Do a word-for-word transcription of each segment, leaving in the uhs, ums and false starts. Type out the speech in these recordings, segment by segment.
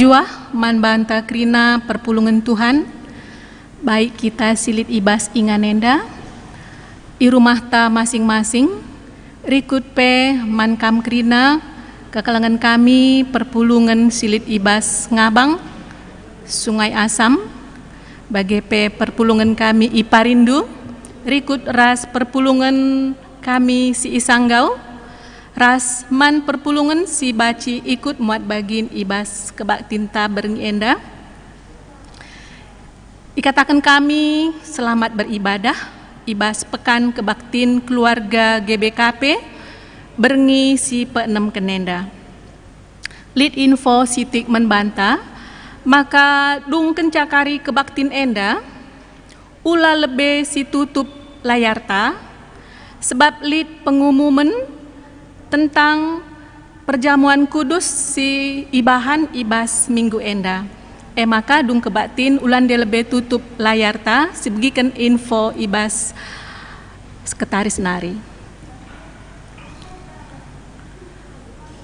Juah man banta kerina perpulungen Tuhan, baik kita si lit i bas ingan enda, i rumahta masing-masing, rikut pe man kam kerina kekelengen kami perpulungen si lit i bas Ngabang, Sungai Asam, bage pe perpulungen kami i Parindu, rikut ras perpulungen kami si i Sanggau, ras man perpulungen si banci ikut muat bagin i bas kebaktinta berngi enda. Ikataken kami selamat beribadah i bas Pekan Kebaktin Keluarga G B K P berngi si peenemken enda. Lit info sitik man banta, maka dung kenca kari kebaktin enda, ula lebe si tutup layarta, sebab lit pengumumen tentang perjamuan kudus si ibahan i bas minggu enda. E maka dung kebaktin ula nde lebe tutup layarta, sibegiken info i bas sekretaris nari.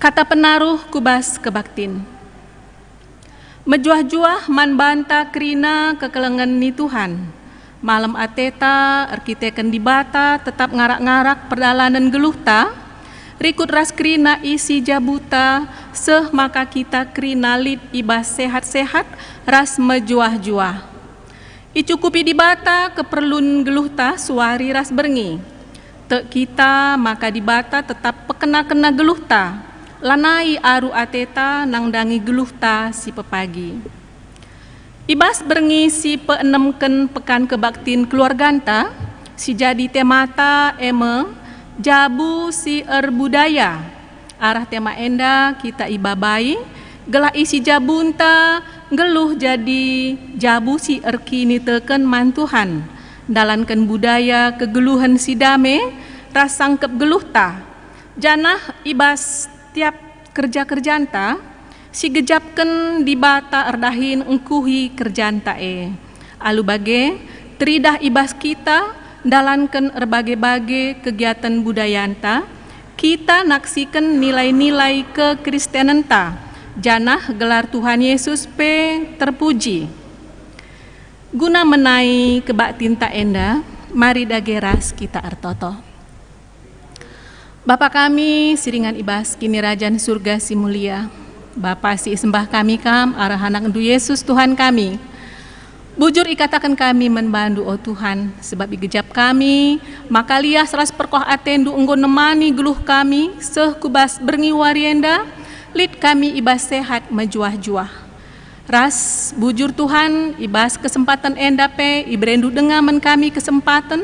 Kata penaruh ku bas kebaktin. Mejuah-juah man banta kerina kekelengen ni Tuhan. Malem ateta erkiteken Dibata tetap ngarak-ngarak perdalanen geluhta, rikut ras kerina isi jabuta, seh maka kita kerina lit i bas sehat-sehat ras mejuah-juah. Icukupi Dibata keperlun geluhta suari ras berngi. Tek kita maka Dibata tetap pekena-kena geluhta, lanai aru ateta nandangi geluhta si pepagi. I bas berngi si peenemken Pekan Kebaktin Keluarganta, si jadi temata e me Jabu si Erbudaya. Arah tema enda kita ibabai, gelah isi jabunta nggeluh jadi jabu si erkiniteken man Tuhan, ndalanken budaya kegeluhen si dame ras sangkep geluhta, janah i bas tiap kerja-kerjanta, si gejapken Dibata erdahin engkuhi kerjanta e. Alu bage, teridah i bas kita ndalanken erbage-bage kegiaten budayanta, kita naksiken nilai-nilai kekristenenta, janah gelar Tuhan Yesus pe terpuji. Guna menai kebaktinta enda, mari dage ras kita ertoto. Bapa kami si ringan i bas Kinirajan Surga si mulia, Bapa si isembah kami Kam arah AnakNdu Yesus Tuhan kami. Bujur ikataken kami man bandu, o Tuhan, sebab igejap kami maka lias ras perkuah ateNdu enggo nemani geluh kami seh ku bas berngi wari enda, lit kami i bas sehat mejuah-juah. Ras bujur Tuhan, i bas kesempaten enda pe ibereNdu denga man kami kesempaten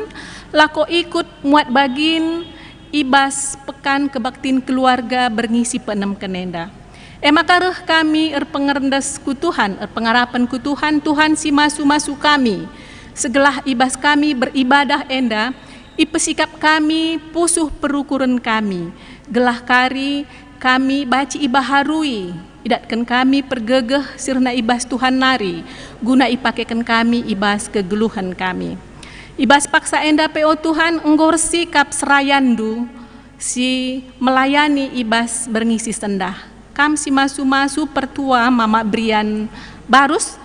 lako ikut muat bagin i bas Pekan Kebaktin Keluarga berngi si peenemken enda. E maka reh kami erpengerendis ku Tuhan, erpengarapen ku Tuhan, Tuhan si masu-masu kami. Segelah i bas kami beribadah enda, ipesikap kami pusuh perukuren kami, gelah kari kami banci ibaharui, idatken kami pergegeh si rehna i bas Tuhan nari, guna ipakeken kami i bas kegeluhen kami. I bas paksa enda pe, o Tuhan, enggo ersikap serayanNdu si melayani i bas berngi si sendah. Kam si masu-masu pertua Mama Brian Barus,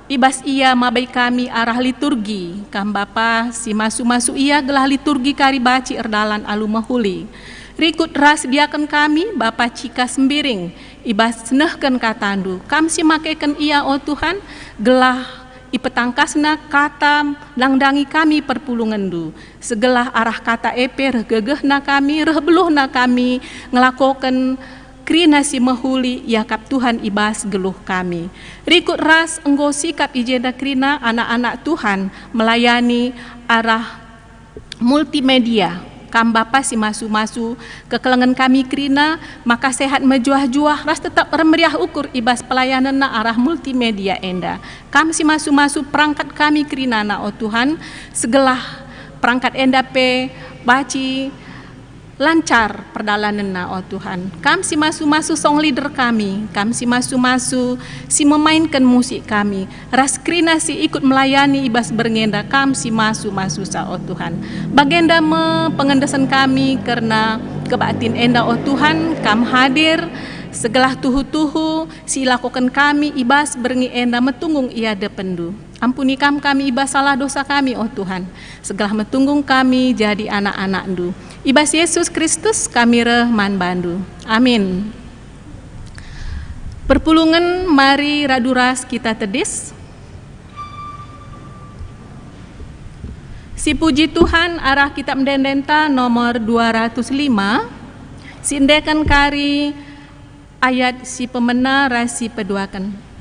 i bas ia mabai kami arah liturgi. Kam Bapa si masu-masu ia gelah liturgi kari banci erdalan alu mehuli. Rikut ras diaken kami, Bapa Cika Sembiring, i bas nehken kataNdu. Kam si makeken ia, o Tuhan, gelah ipetangkasna kata nandangi kami perpulungenNdu. Segelah arah kata e pe reh gegehna kami, reh beluhna kami ngelakoken kerina si mehuli iakap Tuhan i bas geluh kami. Rikut ras enggo sikap i jenda kerina anak-anak Tuhan melayani arah multimedia. Kam Bapa si masu-masu kekelengen kami kerina, maka sehat mejuah-juah ras tetap ermeriah ukur i bas pelayanenna arah multimedia enda. Kam si masu-masu perangkat kami kerinana, o Tuhan, segelah perangkat enda pe banci lancar perdalanenna, o Tuhan. Kam si masu-masu song leader kami, Kam si masu-masu si memainken musik kami, ras kerina si ikut melayani i bas berngi enda, Kam si masu-masusa, o Tuhan. Bagenda me pengendesen kami kerna Kebaktin enda, o Tuhan, Kam hadir, segelah tuhu-tuhu si ilakoken kami i bas berngi enda metunggung i adepenNdu. Ampuni Kam kami i bas salah dosa kami, o Tuhan, segelah metunggung kami jadi anak-anakNdu. I bas Yesus Kristus kami reh man baNdu. Amin. Perpulungen, mari radu ras kita tedis. Sipuji Tuhan arah Kitab Ende-endenta nomor dua ratus lima, siendeken kari ayat si pemena ras si peduaken.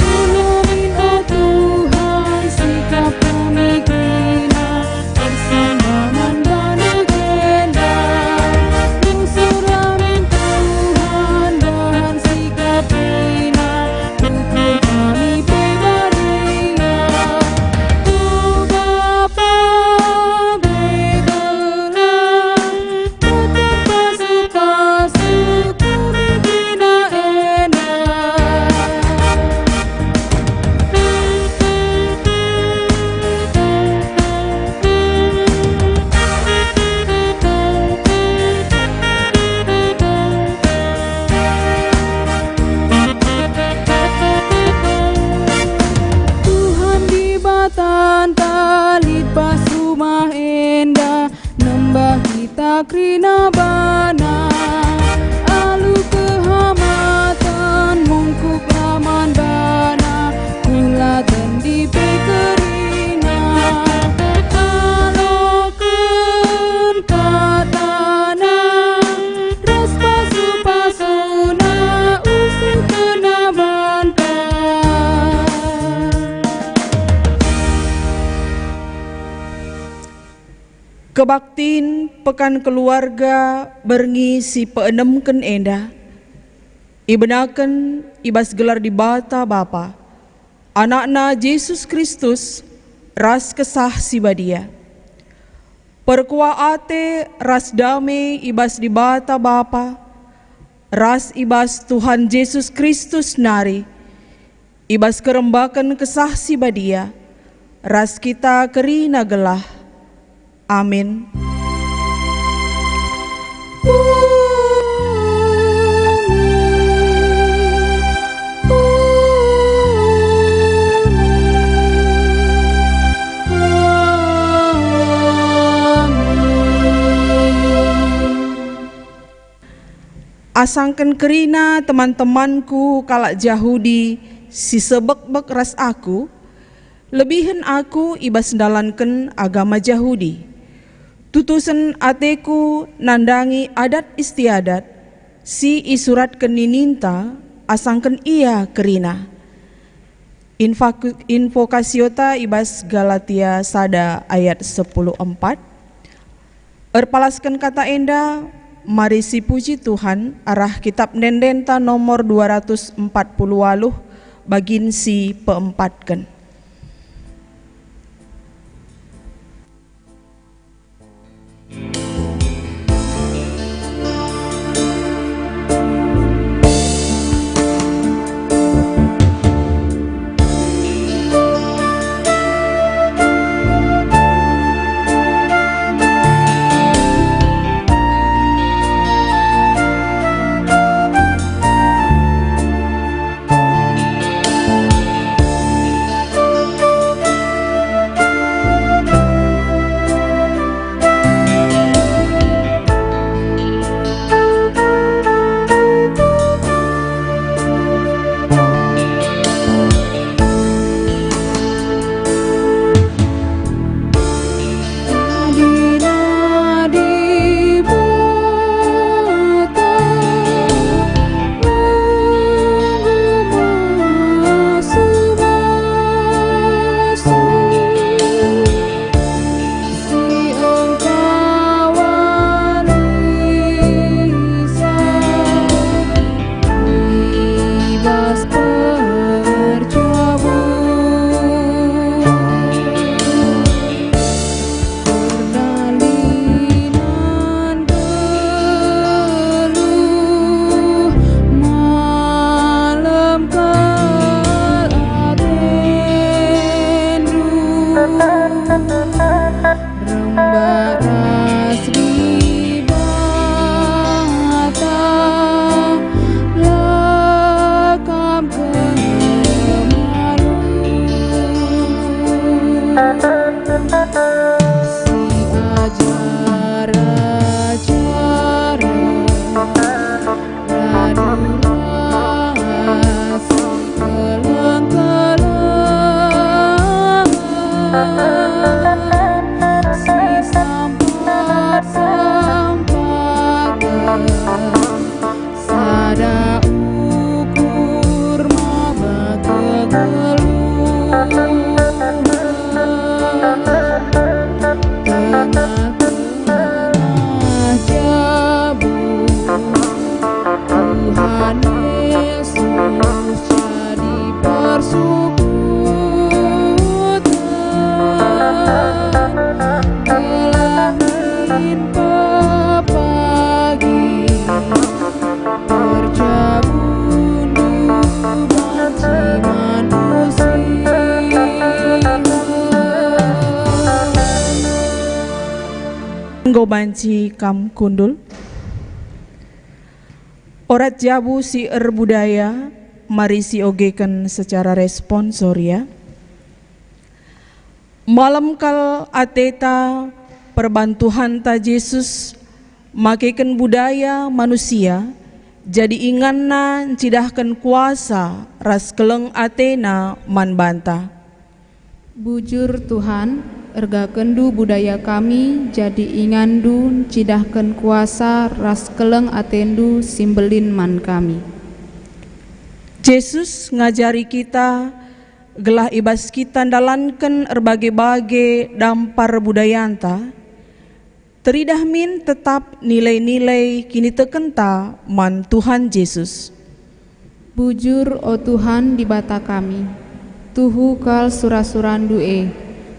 Rulumin, o Tuhan, sikap kami kerina. Ersanangen bandu enda, usuramin Tuhan bahan sikap kerina, ukur kami pe badia. O Bapa, begelah, pasu-pasu kami kerina enda. Tuhan Dibatanta lit bas rumah enda, nembah kita kerina baNa. Alu kehamaten mungkuklah man baNa, kulaten dipe kerina. Aloken kataNa ras pasu-pasuNa, usihkenNa banta. Kebaktin Pekan Keluarga berngi si peenemken enda ibenaken i bas gelar Dibata Bapa, AnakNa Jesus Kristus, ras Kesah Si Badia. Perkuah ate ras dame i bas Dibata Bapa, ras i bas Tuhan Jesus Kristus nari, i bas kerembaken Kesah Si Badia, ras kita kerina gelah. Amin. Asangken kerina teman-temanku kalak Jahudi si sebekbek ras aku, lebihen aku i bas ndalanken agama Jahudi. Tutusen ateku nandangi adat istiadat si isuratken nininta asangken ia kerina. Invaku-, invokasiota i bas Galatia sada ayat sepuluh empat. Erpalasken kata enda, mari sipuji Tuhan arah Kitab Ende-endenta nomor dua ratus empat puluh waluh, bagin si peempatken. Tengah-tengah jabu, Tuhan Yesus jadi persekutuan, gelah min pepagi. Erjabundu banci manusia. Enggo banci kam kundul. Orat jabu si erbudaya, mari siogeken secara responsoria. Malem kal ateta perban Tuhanta Jesus makeken budaya manusia, jadi inganNa ncidahken kuasa ras keleng ateNa man banta. Bujur, Tuhan, ergakenNdu budaya kami, jadi inganNdu ncidahken kuasa ras keleng ateNdu si mbelin man kami. Jesus ngajari kita gelah i bas kita ndalanken erbage-bage dampar budayanta, teridah min tetap nilai-nilai kinitekenta man Tuhan Jesus. Bujur, o Tuhan Dibata kami, tuhu kal sura-suraNdu e,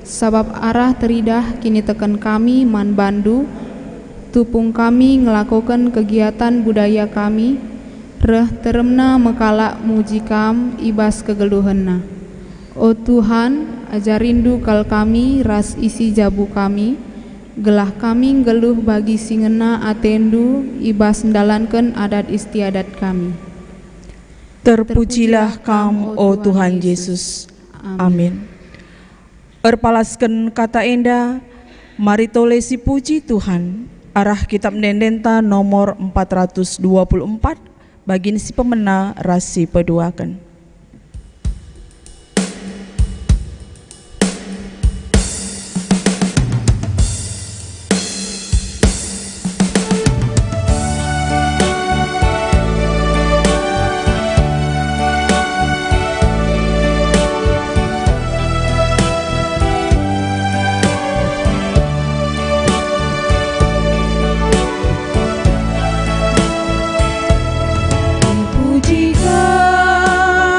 sabap arah teridah kiniteken kami man banNdu, tupung kami ngelakoken kegiatan budaya kami, reh teremna me kalak muji Kam i bas kegeluhenna. O Tuhan, ajarinNdu kal kami ras isi jabu kami, gelah kami nggeluh bagi si ngena ateNdu i bas ndalanken adat istiadat kami. Terpujilah Kam, o Tuhan Yesus. Amin. Erpalasken kata enda, mari tole sipuji Tuhan, arah Kitab Ende-endenta nomor empat ratus dua puluh empat, bagin si pemena ras si peduaken. Dipuji Kam,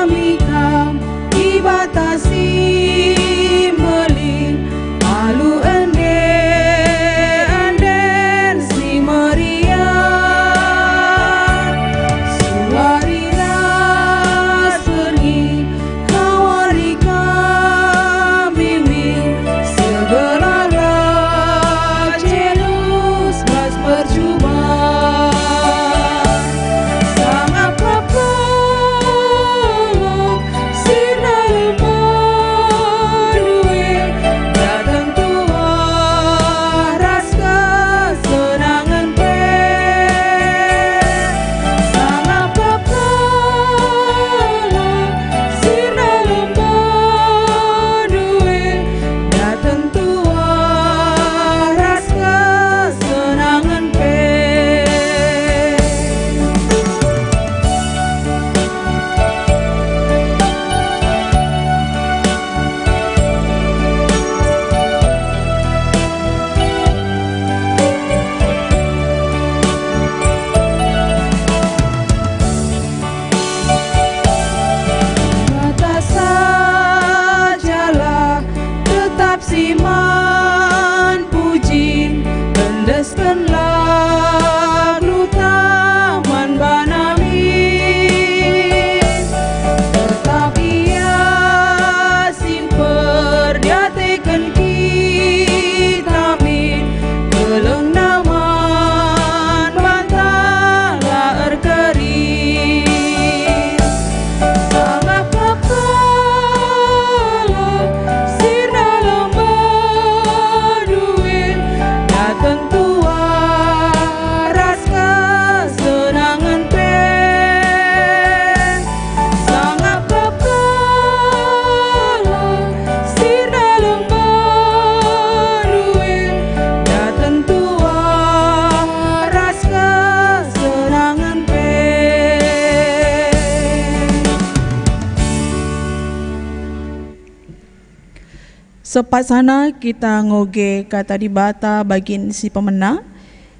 Cepat sana kita ngoge Kata Dibata bagin si pemena,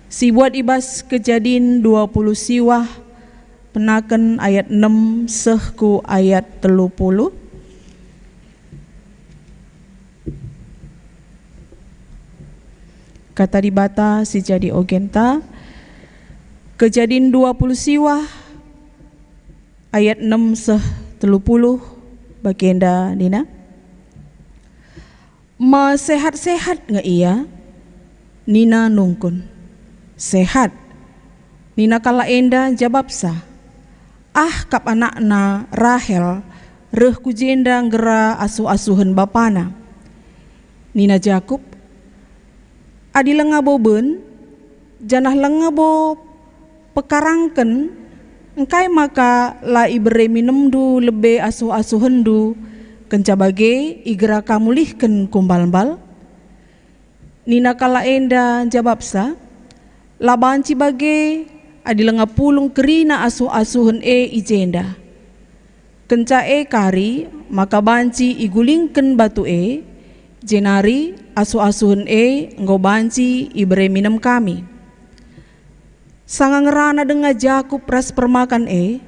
si buat i bas Kejadin dua puluh siwah, penaken ayat enem seh ku ayat telu puluh. Kata Dibata si jadi ogenta, Kejadin dua puluh siwah, ayat enem seh telu puluh, bagenda nina, "Mesehat-sehat nge ia?" Nina nungkun, "Sehat." Nina kalak enda jabapsa, "Ah kap anakna Rahel reh ku jenda nggera asuh-asuhen bapana." Nina Jakup, "Adi langa boben, janah langa bo pekarangken, engkai maka la ibere minemndu lebe asuh-asuhenndu, kenca bage igera ka mulihken ku mbal-mbal?" Nina kalak enda jabapsa, "La banci bage, adi langa pulung kerina asuh-asuhen e i jenda. Kenca e kari maka banci igulingken batu e, jenari asuh-asuhen e enggo banci ibere minem kami." Sanga ngerana denga Jakup ras permakan e,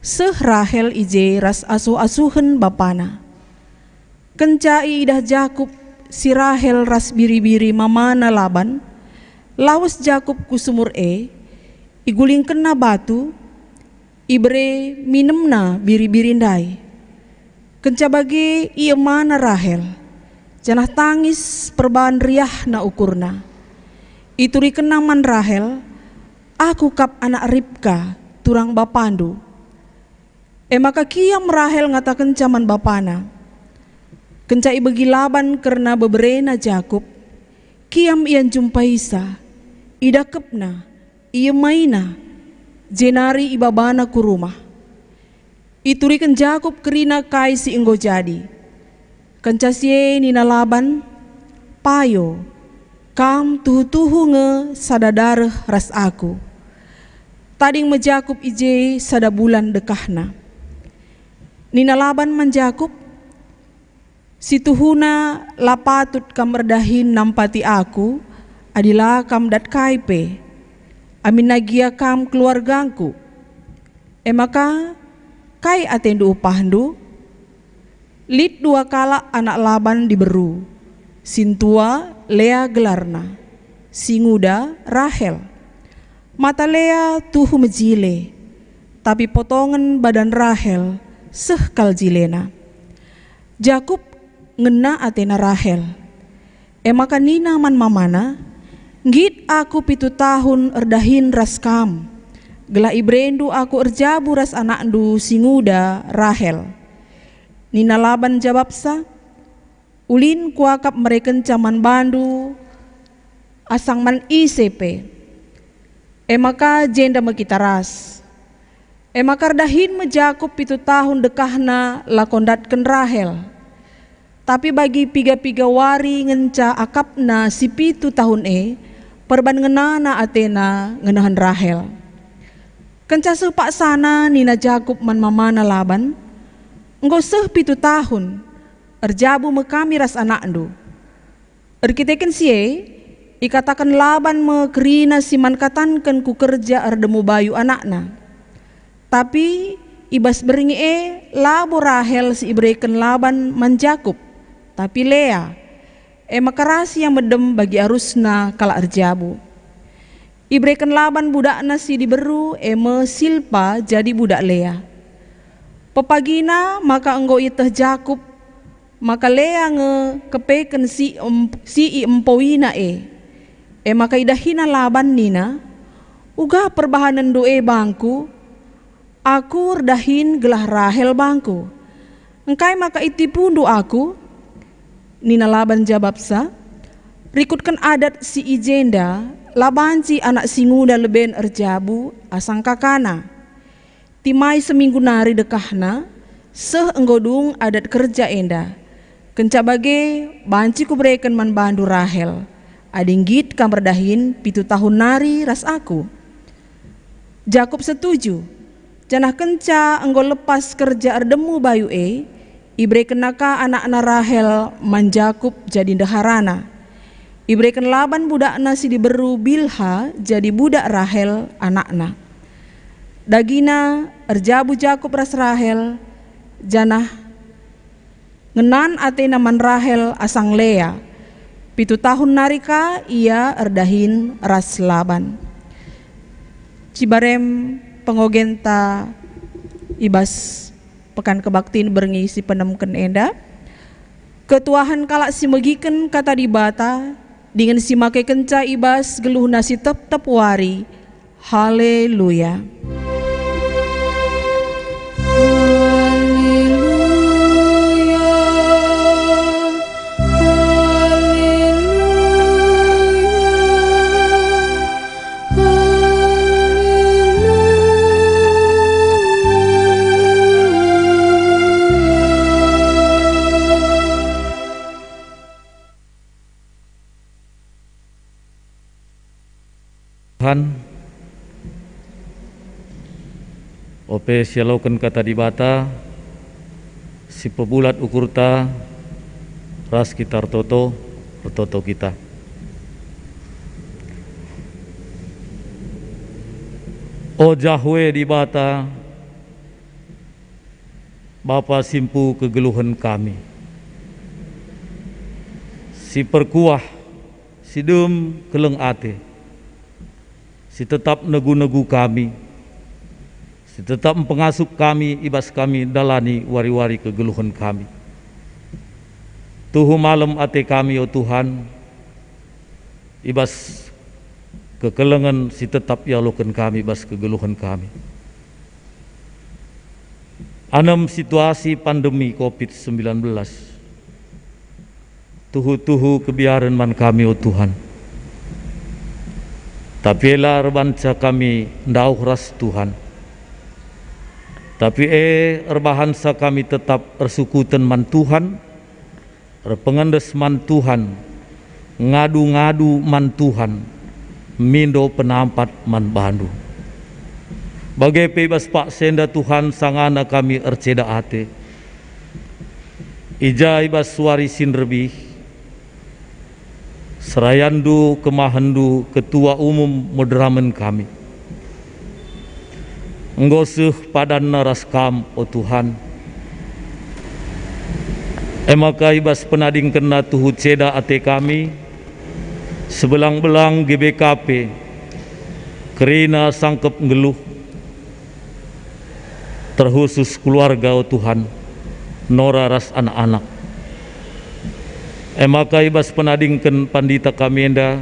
seh Rahel i je ras asuh-asuhen bapana. Kenca iidah Jakup si Rahel ras biri-biri mamana Laban, lawes Jakup ku sumur e, igulingkenna batu, ibere minemna biri-biri ndai. Kenca bage iemana Rahel, janah tangis perban riahna ukurna. Iturikenna man Rahel, "Aku kap anak Ribka, turang bapandu." E maka kiam Rahel ngatakenca man bapana. Kenca ibegi Laban kerna beberena Jakup, kiam ia njumpaisa, idakepna, iemaina, jenari ibabana ku rumah. Ituriken Jakup kerina kai si enggo jadi. Kenca si e nina Laban, "Payo, kam tuhu-tuhu nge sada dareh ras aku." Tading me Jakup i je sada bulan dekahna. Nina Laban man Jakup, "Si tuhuna la patut kam erdahin nampati aku, adi la kam dat kai pe, aminna gia kam keluargangku. E maka, kai atendu upahndu?" Lit dua kalak anak Laban diberu, si ntua Lea gelarna, si nguda Rahel. Mata Lea tuhu mejile, tapi potongen badan Rahel seh kal jilena. Jakup ngena atena Rahel. E maka nina man mamana, "Nggit aku pitu tahun erdahin ras kam, gelah iberendu aku erjabu ras anakndu si nguda Rahel." Nina Laban jabapsa, "Ulin kuakap merekenca man bandu asang man ise pe." E maka jenda me kita ras. E maka erdahin me Jakup pitu tahun dekahna lako ndatken Rahel. Tapi bagi piga-piga wari ngenca akapna si pitu tahun e, perban ngenana atena ngenehen Rahel. Kenca seh paksana nina Jakup man mamana Laban, "Enggo seh pitu tahun, erjabu me kami ras anakndu." Erkiteken si e, ikataken Laban me kerina si man katanken ku kerja erdemu bayu anakna. Tapi i bas berngi e labo Rahel si ibereken Laban man Jakup, tapi Lea. E maka ras ia medem bagi arusna kalak erjabu. Ibereken Laban budakna si diberu, e me Silpa, jadi budak Lea. Pepagina maka enggo ieteh Jakup maka Lea nge kepeken si em-, si iempoina e. E maka idahina Laban nina, "Uga perbahanenndu e bangku? Aku erdahin gelah Rahel bangku. Engkai maka itipundu aku?" Nina Laban jabapsa, "Rikutken adat si i jenda, la banci anak si nguda leben erjabu asang kakana." Timai seminggu nari dekahna, seh enggo dung adat kerja enda. Kenca bage, banci kubereken man bandu Rahel, adi nggit kam erdahin pitu tahun nari ras aku. Jakup setuju, janah kenca enggo lepas kerja erdemu bayu e, Iberekenna ka anakna Rahel man Jakup jadi ndeharana. Ibereken Laban budakna si diberu Bilha jadi budak Rahel anakna. Dagina erjabu Jakup ras Rahel, janah ngenan atena man Rahel asang Lea. Pitu tahun nari ka ia erdahin ras Laban. Cibarem pengogenta i bas Pekan Kebaktin berngi si penemken enda. Ketuahen kalak si megiken Kata Dibata dingen si makekenca i bas geluhna si tep-tep wari. Haleluya. Haleluya. Haleluya. Tuhan, ope sialoken Kata Dibata, si pebulat ukurta, ras kita ertoto, ertoto kita. O Jahwe Dibata, Bapa si empu kegeluhen kami, si perkuah, si dem keleng ate, si tetap negu-negu kami, si tetap mpengasup kami i bas kami ndalani wari-wari kegeluhen kami. Tuhu malem ate kami, o Tuhan, i bas kekelengen si tetap ialoken kami i bas kegeluhen kami. Anem situasi pandemi covid sembilan belas, tuhu-tuhu kebiaren man kami, o Tuhan. Tapi ela erbanca kami ndauh ras Tuhan. Tapi e erbahansa kami tetap ersukuten man Tuhan, erpengendes man Tuhan, ngadu-ngadu man Tuhan, mindo penampat man bandu. Bage pe i bas paksa enda Tuhan sangana kami erceda ate. I ja i bas wari si nderbih, serayanNdu, kemahenNdu, Ketua Umum moderamen kami. Enggo seh padanna ras Kam, o Tuhan. E maka i bas penadingkenna tuhu ceda ate kami, sebelang-belang G B K P, kerina sangkep nggeluh, terkhusus keluarga, o Tuhan, Nora ras anak-anak. E maka i bas penadingken pandita kami enda,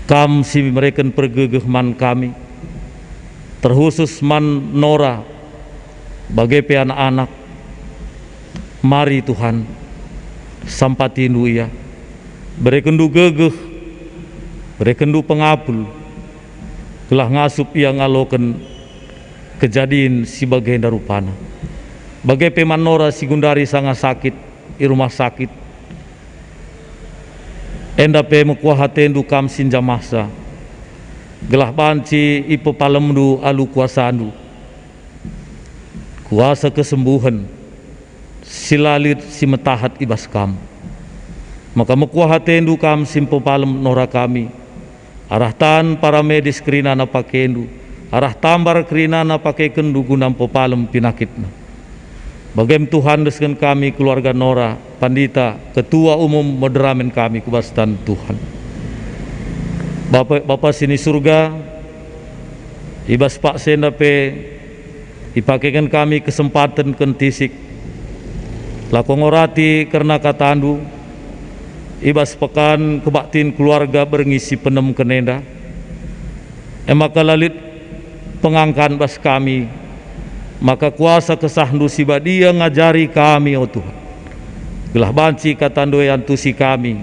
Kam si mereken pergegeh man kami, terkhusus man Nora, bage pe anak-anak. Mari, Tuhan, sampatiNdu ia. BerekenNdu gegeh, berekenNdu pengapul, gelah ngasup ia ngaloken kejadin si bagenda rupana. Bage pe man Nora si gundari sanga sakit i rumah sakit. Enda pe mekuah ateNdu Kam si njamahsa, gelah banci ipepalemNdu alu kuasaNdu, kuasa kesembuhen si la lit si metahat i bas Kam. Maka mekuah ateNdu Kam si mpepalem Nora kami, arah tan paramedis kerinana pakeNdu, arah tambar kerinana pakekenndu guna mpepalem pinakitna. Bagem Tuhan, endesken kami keluarga Nora, pandita, ketua umum, moderamen kami ku bas tan Tuhan. Bapa, Bapa si ni Surga, i bas paksa enda pe ipakeken kami kesempaten kentisik, lako ngorati kerna kataNdu, i bas pekan kebaktin keluarga berngi si penemken enda. E maka la lit pengangkan bas kami, maka kuasa KesahNdu si Badia ngajari kami, o Tuhan. Gelah banci kataNdu e antusi kami,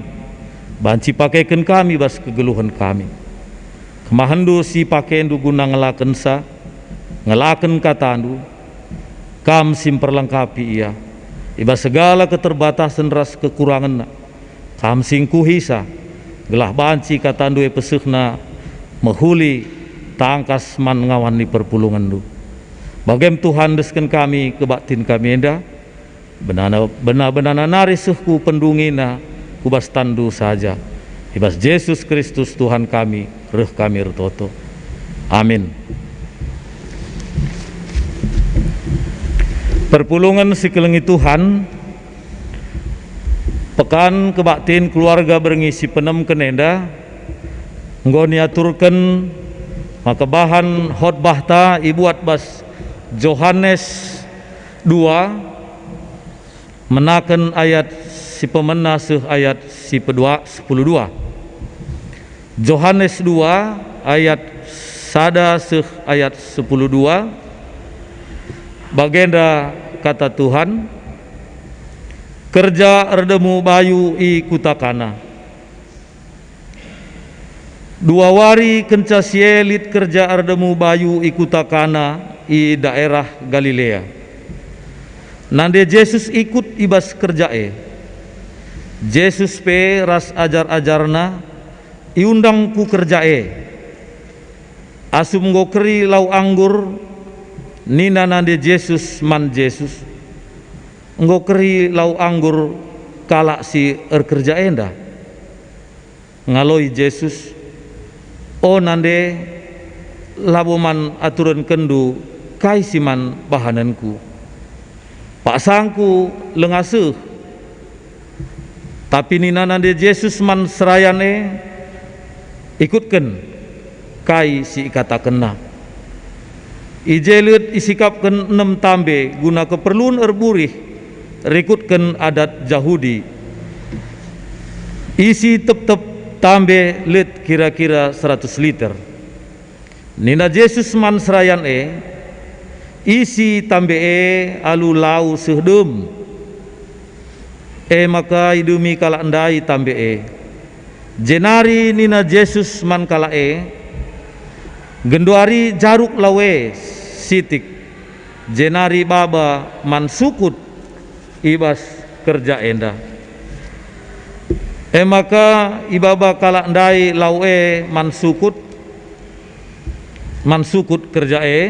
banci pakeken kami bas kegeluhen kami. KemahenNdu si pakeNdu guna ngelakensa, ngelaken kataNdu, Kam si mperlengkapi ia, i bas segala keterbatasen ras kekurangenna. Kam si ngkuhisa, gelah banci kataNdu e pesehna mehuli tangkas man ngawan ni perpulungenNdu. Bagem Tuhan, endesken kami kebaktin kami enda, Benana-, bena-benana nari seh ku pendungina, ku bas tanNdu saja. I bas Jesus Kristus Tuhan kami, reh kami ertoto. Amin. Perpulungen si kelengi Tuhan, Pekan Kebaktin Keluarga berngi si penemken enda enggo niaturken maka bahan khotbahta ibuat bas Johanes dua, menaken ayat si pemena seh ayat si pedua, sepuluh dua. Johanes dua ayat sada seh ayat sepuluh dua. Bagenda kata Tuhan, "Kerja erdemu bayu i kuta Kana." Dua wari kenca si e lit kerja erdemu bayu i kuta Kana i daerah Galilea. Nande Jesus ikut i bas kerja e. Jesus pe ras ajar-ajarNa iundang ku kerja e. Asum enggo keri lau anggur, nina nande Jesus man Jesus, "Enggo keri lau anggur kalak si erkerja enda?" Ngaloi Jesus, "O nande, labo man aturenkenndu kai si man bahanenKu. PaksangKu langa seh." Tapi nina nande Jesus man serayan e, "Ikutken kai si ikatakenna." I je lit isikapken enem tambe guna keperlun erburih rikutken adat Jahudi. Isi tep-tep tambe lit kira-kira seratus liter. Nina Jesus man serayan e, "Isi tambe e alu lau seh dem." E maka idemi kalak ndai tambe e. Jenari nina Jesus man kalak e, "Genduari jaruk lau e sitik, jenari baba man sukut i bas kerja enda." E maka ibaba kalak ndai lau e man sukut, man sukut kerja e,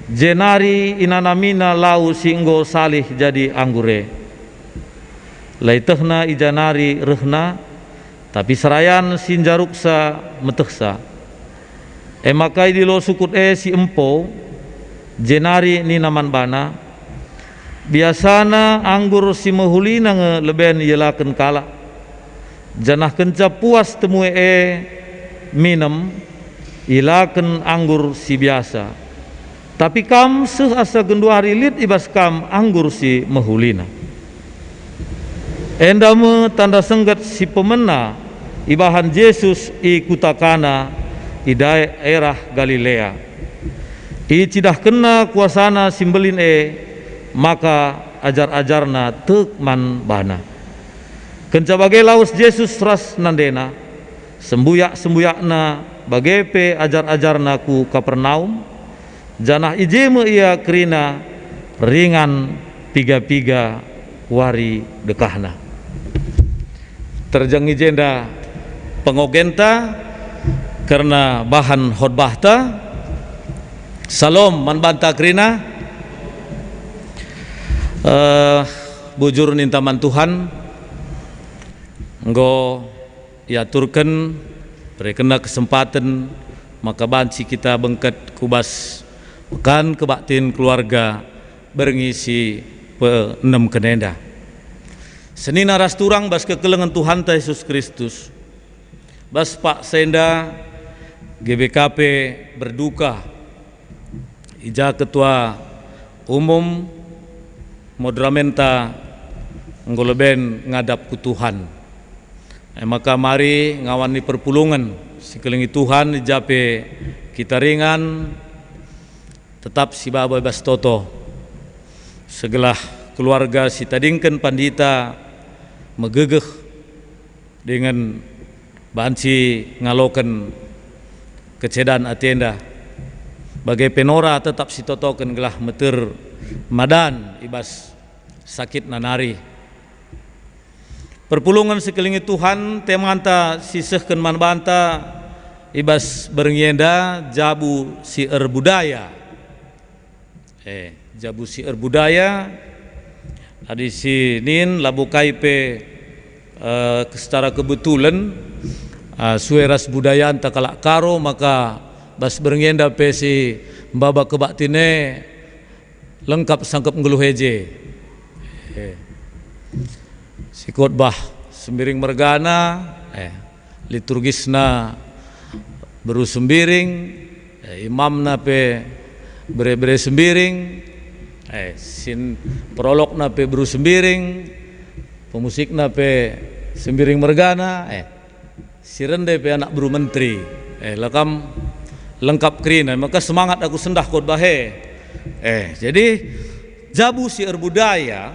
jenari inanamina lau si enggo salih jadi anggur e. La ietehna i ja nari rehna, tapi serayan si njaruksa metehsa. E maka idilo sukut e si empo, jenari nina man bana, "Biasana anggur si mehulina nge leben ielaken kalak, janah kenca puas temue e minem, ielaken anggur si biasa. Tapi kam seh asa genduari lit i bas kam anggur si mehulina." Enda me tanda sengget si pemena ibahan Jesus i kuta Kana i daerah Galilea. IcidahkenNa kuasaNa si mbelin e, maka ajar-ajarNa tek man baNa. Kenca bage lawes Jesus ras nandeNa, sembuyak-sembuyakNa bage pe ajar-ajarNa ku Kapernaum, janah i je me Ia kerina ringan piga-piga wari dekahna. Terjeng i jenda pengogenta kerna bahan khotbahta. Salom man banta kerina. Eh, bujur ninta man Tuhan, enggo iaturken, berekenNa kesempaten maka banci kita bengket ku bas Pekan Kebaktin Keluarga berngi si peenemken enda. Senina ras turang bas kekelengen Tuhanta Jesus Kristus, bas paksa enda G B K P berduka, i ja Ketua Umum moderamenta enggo leben ngadap ku Tuhan. E maka mari ngawan ni perpulungen si kelengi Tuhan, i ja pe kita ringan tetap sibaba i bas toto, segelah keluarga si tadingken pandita megegeh dingen banci ngaloken kecedan atenda, bage pe Nora tetap sitotoken gelah meter madan i bas sakitna nari. Perpulungen si kelengi Tuhan, temanta si sehken man banta i bas berngi enda jabu si erbudaya. Eh, jabu si erbudaya, Adi si nin labo kai pe, eh, secara kebetulan, eh, sue ras budayanta kalak Karo, maka bas berngi enda pe si maba kebaktin e lengkap sangkep nggeluh e je. Eh. Si khotbah Sembiring mergana, eh, liturgisna beru Sembiring, eh, imamna pe bere-bere Sembiring, eh, sin prologna pe beru Sembiring, pemusikna pe Sembiring mergana, eh, si rende pe anak beru menteri. Eh, la kam lengkap kerina, maka semangat aku sendah khotbah e. Eh, jadi jabu si erbudaya,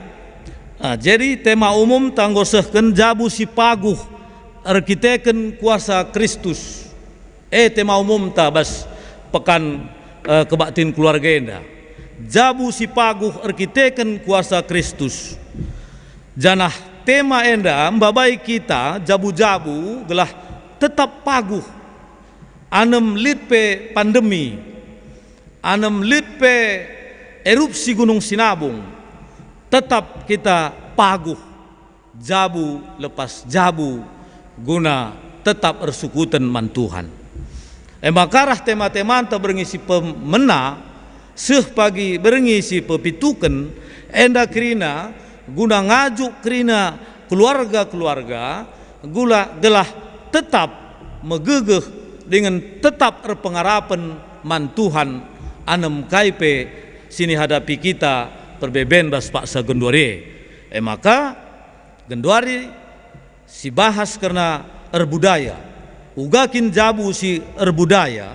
ah, jadi tema umumta enggo sehken jabu si paguh erkiteken kuasa Kristus. E tema umumta bas pekan, eh, kebaktin keluarga enda. Jabu si paguh erkiteken kuasa Kristus. Janah tema enda mbabai kita jabu-jabu gelah tetap paguh. Anem lit pe pandemi, anem lit pe erupsi Gunung Sinabung, tetap kita paguh, jabu lepas jabu, guna tetap ersukuten man Tuhan. E maka arah tema-temanta berngi si pemena, seh pagi berngi si pepituken, enda kerina guna ngajuk kerina keluarga-keluarga gula gelah tetap megegeh dingen tetap erpengarapen man Tuhan anem kai pe si nihadapi kita perbeben bas paksa genduari e. E maka genduari sibahas kerna erbudaya. Uga kin jabu si erbudaya?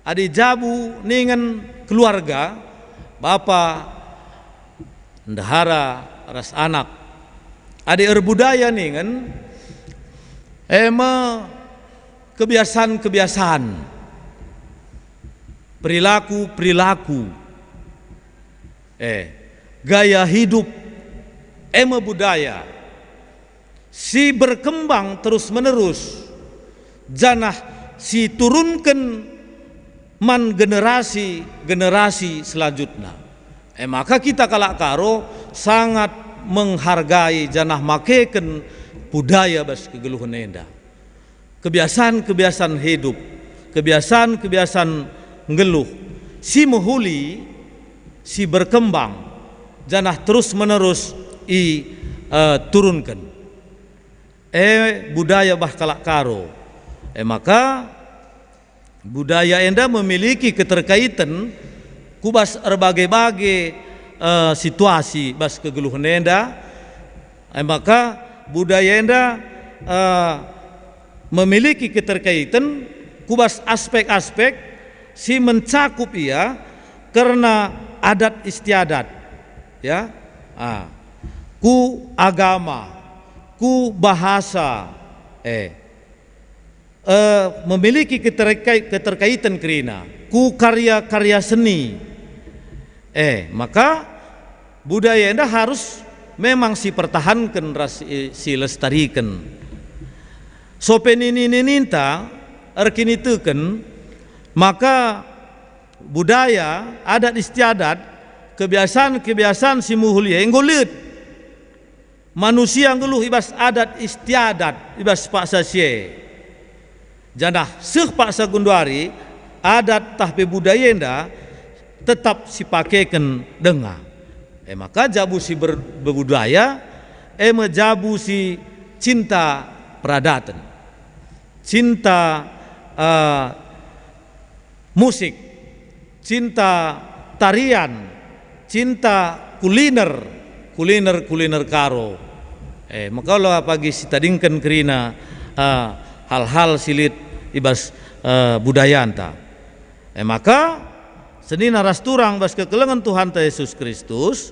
Adi jabu ningen keluarga, bapa, ndehara, ras anak. Adi erbudaya ningen, e me kebiasan-kebiasan, perilaku-perilaku, eh, gaya hidup, e me budaya si berkembang terus-menerus, janah si turunken man generasi-generasi selanjutna. E maka kita kalak Karo sangat menghargai janah makeken budaya bas kegeluhen enda. Kebiasan-kebiasan hidup, kebiasan-kebiasan nggeluh, si mehuli, si berkembang, janah terus-menerus i, eh, turunken. E budaya bah kalak Karo. E maka budaya enda memiliki keterkaitan ku bas erbage-bage, eh, situasi bas kegeluhen enda. E maka budaya enda, eh, memiliki keterkaitan ku bas aspek-aspek si mencakup ia kerna adat istiadat, ya, ah, ku agama, ku bahasa, eh, eh, memiliki keterkai-, keterkaitan kerina ku karya-karya seni. Eh, maka budaya enda harus memang sipertahanken ras i-, silestariken. Sope nini-nininta erkiniteken, maka budaya, adat istiadat, kebiasan-kebiasan si mehuli e enggo lit. Manusia nggeluh i bas adat istiadat, i bas paksa si e. Janah seh paksa genduari, adat tah pe budaya enda tetap sipakeken denga. E maka jabu si ber-, berbudaya, e me jabu si cinta peradaten, cinta, eh, musik, cinta tarian, cinta kuliner, kuliner-kuliner Karo. Eh, maka ola pagi sitadingken kerina, eh, hal-hal si lit i bas, eh, budayanta. Eh, maka senina ras turang bas kekelengen Tuhanta Yesus Kristus,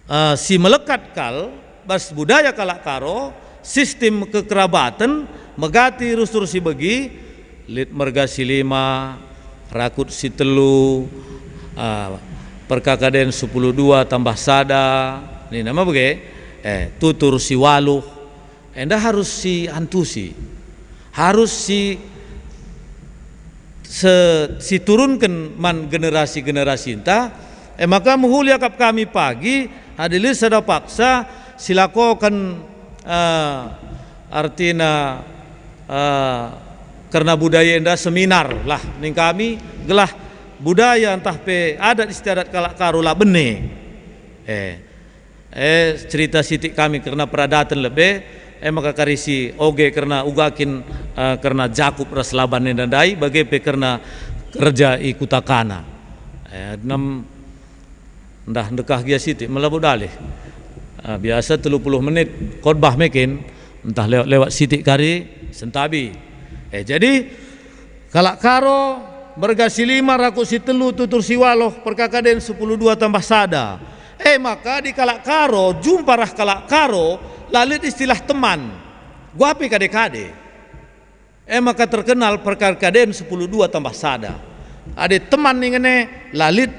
eh, si melekat kal bas budaya kalak Karo, sistem kekerabaten, megati rusur si begi, lit merga si lima, rakut si telu, eh, perkakaden sepuluh dua tambah sada, nina me bage, eh, tutur si waluh, enda harus siantusi, harus si, se-, siturunken man generasi-generasinta. E maka mehuli akap kami pagi Adi lit sada paksa silakoken, eh, artina, eh, kerna budaya enda seminar lah ning kami, gelah budaya ntah pe adat istiadat kalak Karo la bene. Eh, eh, cerita sitik kami kerna peradaten lebe, eh, maka kari si oge kerna uga kin, eh, kerna Jakup ras Laban enda ndai, bage pe kerna kerja i kuta Kana. Eh, nem Ndah ndekah gia sitik, mela bo dalih. Ah, biasa telu puluh menit khotbah mekin, ntah lewat-lewat sitik kari sentabi. Eh, jadi, kalak Karo merga si lima raku si telu tutur si waloh perkakaden sepuluh dua tambah sada. Eh, maka di kalak Karo, jumpa rah kalak Karo, la lit istilah teman. Guape kade-kade. E maka terkenal perkakaden sepuluh dua tambah sada. Adi teman ningen e la lit,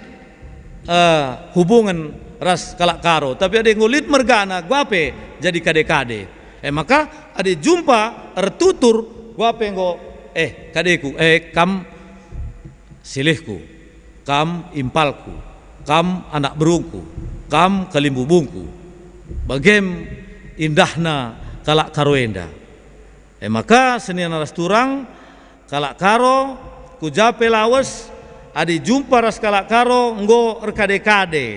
eh, hubungen ras kalak Karo, tapi adi enggo lit mergana, guape jadi kade-kade. E maka adi jumpa ertutur, guape enggo, eh, kadeku, eh, kam silihku, kam impalku, kam anak berungku, kam kalimbubungku. Bagem indahna kalak Karo enda. E maka senina ras turang, kalak Karo, ku ja pe lawes, adi jumpa ras kalak Karo enggo erkade-kade.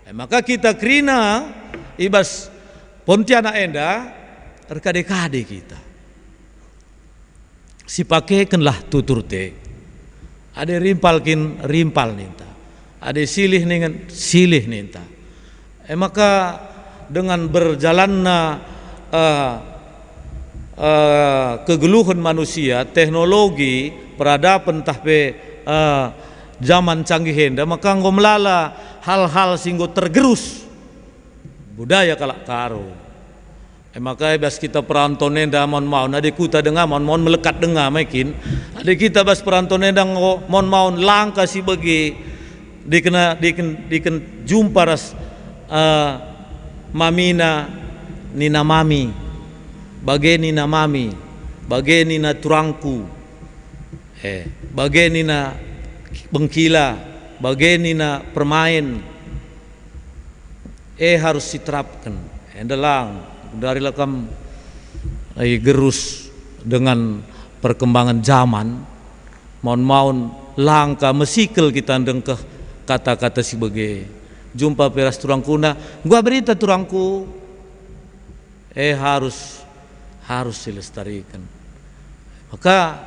E maka kita kerina i bas Pontianak enda erkade-kade kita. Sipakekenlah tutur te. Adi rimpal kin rimpal ninta. Adi silih ningen silih ninta. E maka dengan berjalanna, eh, eh, kegeluhen manusia, teknologi, peradaban tah pe, eh, zaman canggih enda, maka enggo melala hal-hal si enggo tergerus budaya kalak Karo. E maka i bas kita peranton enda maun-maun, adi kuta denga maun-maun melekat denga mekin. Adi kita bas peranton enda enggo maun-maun langka si begi dikena, diken, diken jumpa ras, eh, mamina nina mami, bage nina mami, bage nina turangku, eh, bage nina bengkila, bage nina permain. Eh, harus siterapken. Enda lang, dari lekam, eh, gerus dengan perkembangan zaman, maun-maun langka mesikel kita ndengkeh kata-kata si bage. Jumpa pe ras turangkuna, "Gua berita turangku." Eh, harus, harus silestariken. Maka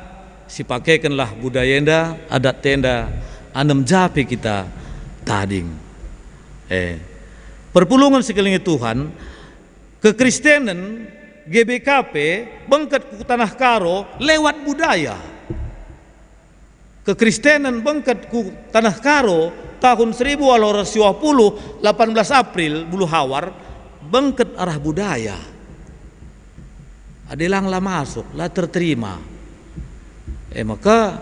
sipakekenlah budaya enda, adat enda, anem ja pe kita tading. Eh, perpulungen si kelengi Tuhan, kekristenen G B K P bengket ku Tanah Karo lewat budaya. Kekristenen bengket ku Tanah Karo tahun seribu walu ratus dua puluh, delapan belas April, Buluhawar, bengket arah budaya. Adi lang la masuk, la terterima. E maka,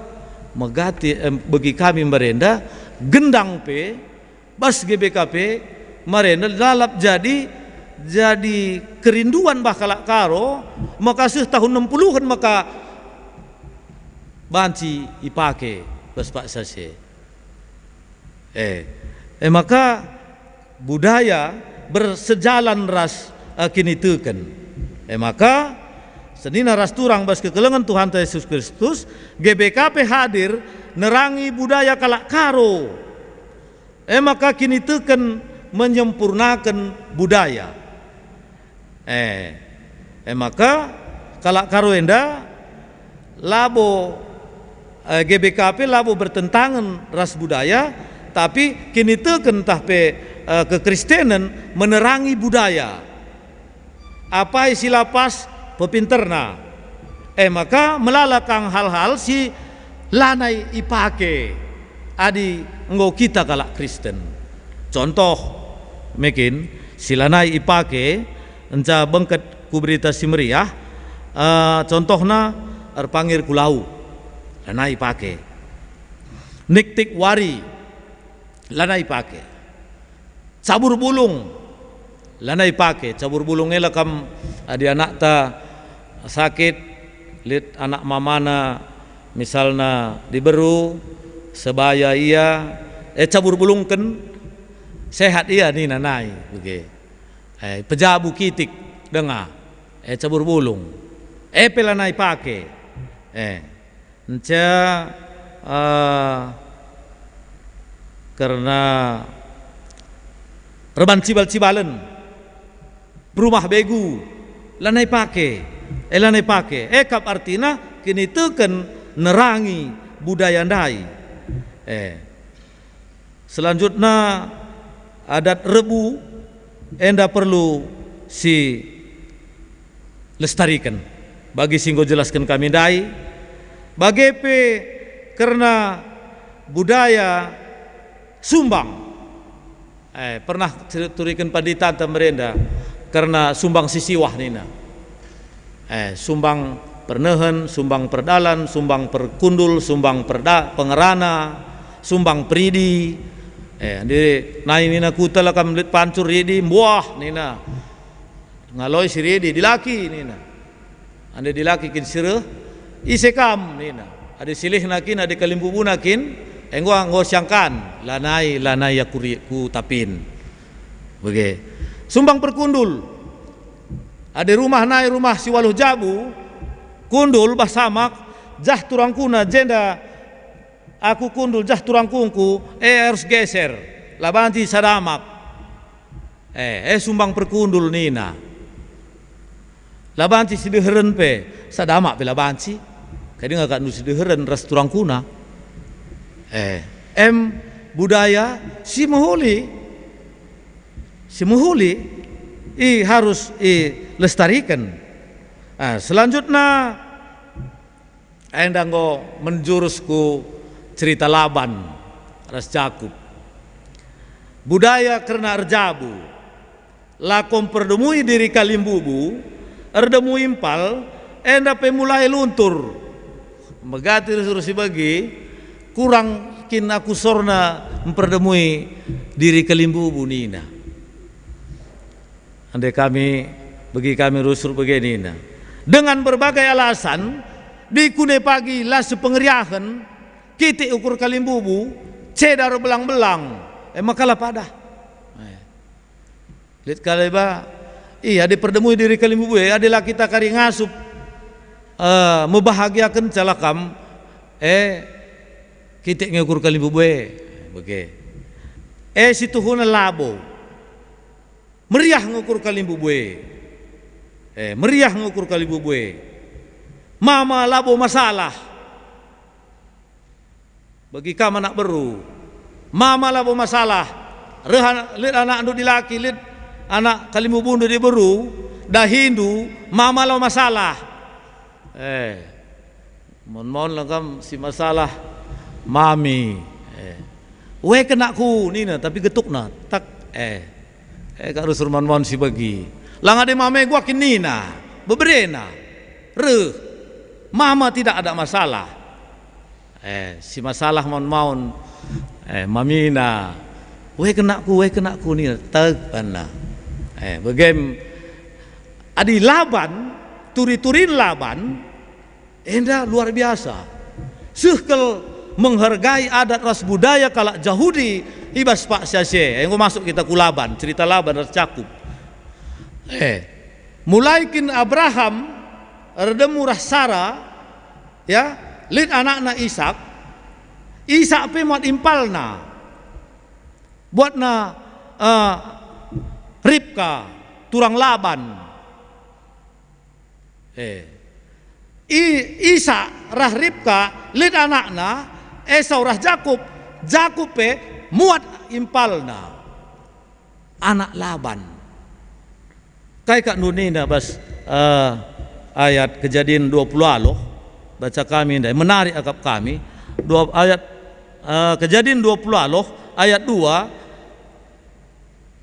megati, em, begi kami merenda, gendang pe, bas G B K P, merenda lalap jadi, jadi kerinduan bah kalak Karo, maka seh tahun enam puluhan maka banci ipake bas paksa si. Eh, e maka budaya bersejalan ras, eh, kiniteken. E maka senina ras turang bas kekelengen Tuhanta Yesus Kristus, G B K P hadir nerangi budaya kalak Karo. E maka kiniteken menyempurnaken budaya. Eh, e maka kalak Karo enda labo, eh, G B K P labo bertentangen ras budaya, tapi kiniteken tah pe, eh, kekristenen menerangi budaya. Apai si la pas pepinterna. E maka melala kang hal-hal si lanai ipake adi enggo kita kalak Kristen. Contoh, mekin, si lanai ipake, enca bengket ku Berita Si Meriah, eh, contohna erpangir ku lau, lanai ipake. Niktik wari, lanai ipake. Cabur bulung, lanai ipake. Cabur bulung e la kam adi anakta sakit, lit anak mamana misalna diberu, sebaya ia, eh, cabur bulungken, Sehat ia nina nai bage. Eh, pejabu kitik denga. Eh, cebur bulung. Eh, pe lanai pake. Eh, nca, eh, kerna reban cibal-cibalen. Perumah begu, lanai pake, eh, lanai pake. E kap artina kiniteken nerangi budaya ndai. Eh. Selanjutna, adat rebu enda perlu si lestariken. Bagi si enggo jelasken kami ndai, bage pe kerna budaya sumbang. Eh, pernah cer-, turiken panditanta merenda kerna sumbang si siwah nina. Eh, sumbang pernehen, sumbang perdalan, sumbang perkundul, sumbang perda-, pengerana, sumbang peridi. Eh, adi nai nina kuta la kam lit pancur ridi, mbuah nina. Ngaloi si ridi, dilaki nina. Adi dilaki kin si reh, ise kam nina. Adi silihna kin, adi kalimbubuna kin, enggo, enggo siangkan, lanai, lanai aku ri-, ku tapin. Bage. Sumbang perkundul. Adi rumah nai rumah si waluh jabu, kundul bah samak, jah turangkuna jenda aku kundul jah turangkungku, eh, arus geser. La banci sadamak. Eh, eh, sumbang perkundul nina. La banci si deheren pe, sadamak pe la banci. Kai denga kak nu si deheren ras turangkuna. Eh, em budaya si mehuli. Si mehuli i harus i lestariken. Ah, selanjutna, enda enggo menjurus ku cerita Laban ras Jakup. Budaya kerna erjabu. La kom perdemui diri kalimbubu, erdemui impal, enda pe mulai luntur. Megati rusur si begi, kurang kin aku sorna mperdemui diri kalimbubu nina. Ande kami, begi kami rusur bage nina. Dengan berbagai alasan, dikune pagi la sepengeriahen, kitik ukur kalimbubu, cedar belang-belang, e maka la padah. Eh. Lit kaleba, iya, adi perdemui diri kalimbubu e, adi la kita kari ngasup, eh, mebahagiakenca la kam, eh, kitik nge ukur kalimbubu e, bage. Eh, si tuhuna labo. Meriah nge ukur kalimbubu e. Eh, meriah nge ukur kalimbubu e. Mama labo masalah. Bagi kam anak beru, mama labo masalah. Reh an-, lit anakndu dilaki, lit anak kalimbubundu diberu, dahindu, mama labo masalah. Eh, mon-mon la kam si masalah, mami. Eh, weh kenakku nina, tapi getukna, tak, eh, eh, kak rusur mon-mon si begi. Lang ade mama e gua kin nina, beberena, reh, mama tidak ada masalah. Eh, si masalah maun-maun. Eh, mamina. Weh kenakku, weh kenakku nina, teg banna. Eh, begem adi Laban, turi-turin Laban, enda luar biasa. Seh kal menghargai adat ras budaya kalak Jahudi i bas paksa si e. Enggo masuk kita ku Laban, cerita Laban ras Jakup. Eh, mulai kin Abraham erdemu ras Sara, ya, lit anakna Isak, Isak pe muat impalna, buatna, eh, Ribka, turang Laban. Eh. I, Isak ras Ribka lit anakna, Esau ras Jakup, Jakup pe muat impalna, anak Laban. Kai kak nunina bas, eh, ayat Kejadin dua puluh aloh? Baca kami ndai, menarik akap kami. Dua, ayat, eh, Kejadin dua puluh aloh, ayat dua,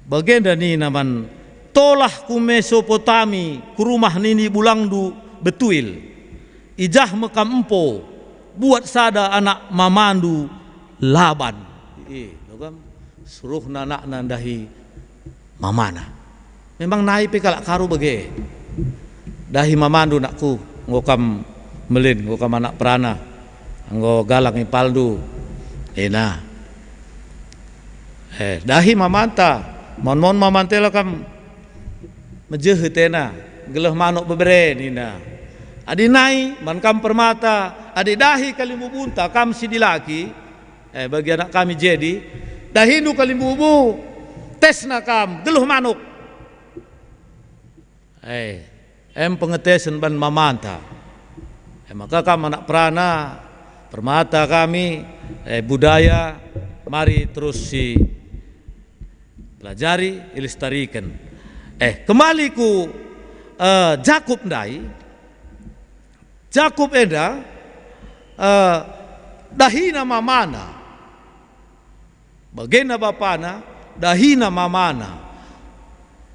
bagenda nina man, "Tolah ku Mesopotami, ku rumah nini bulangndu Betuil. I jah me kam empo buat sada anak mamandu Laban." Ih, lo kam, suruhna anakna ndahi mamana. Memang nai pe kalak Karo bage. Dahi mamandu nakku, enggo kam melin, enggo kam anak perana, enggo galang impalndu. Ena. Eh, dahi mamanta, mon-mon mamanta la kam mejehe tena, geleh manuk bebere nina. Adi nai man kam permata, adi dahi kalimbubunta kam si dilaki, eh, bagi anak kami jadi, dahindu kalimbubu, tesna kam, geleh manuk. Eh, em pengetesen ban mamanta. Eh, maka kam anak perana, permata kami, eh, budaya, mari terus si pelajari, ilestariken. Eh, kembali ku, eh, Jakup ndai. Jakup enda, eh, dahina mamana. Bagena bapana, dahina mamana.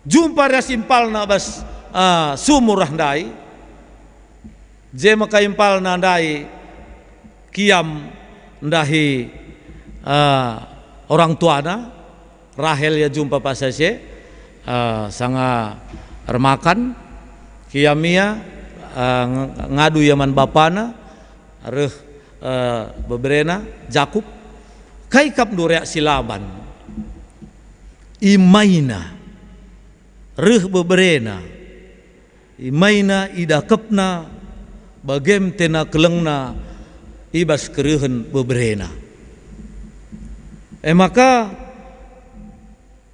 Jumpa ras impalna bas, ah, sumur rah ndai. Je maka impalna ndai kiam ndahi, ah, orang tuana, Rahel ia jumpa paksa si e, ah, sanga ermakan, kiam ia, ah, ng-, ngadu ia man bapana, reh, eh, beberena Jakup. Kai kap ndu reaksi Laban? Imaina, reh beberena, imaina, idakepna, bagem tena kelengna i bas kerehen beberena. E maka,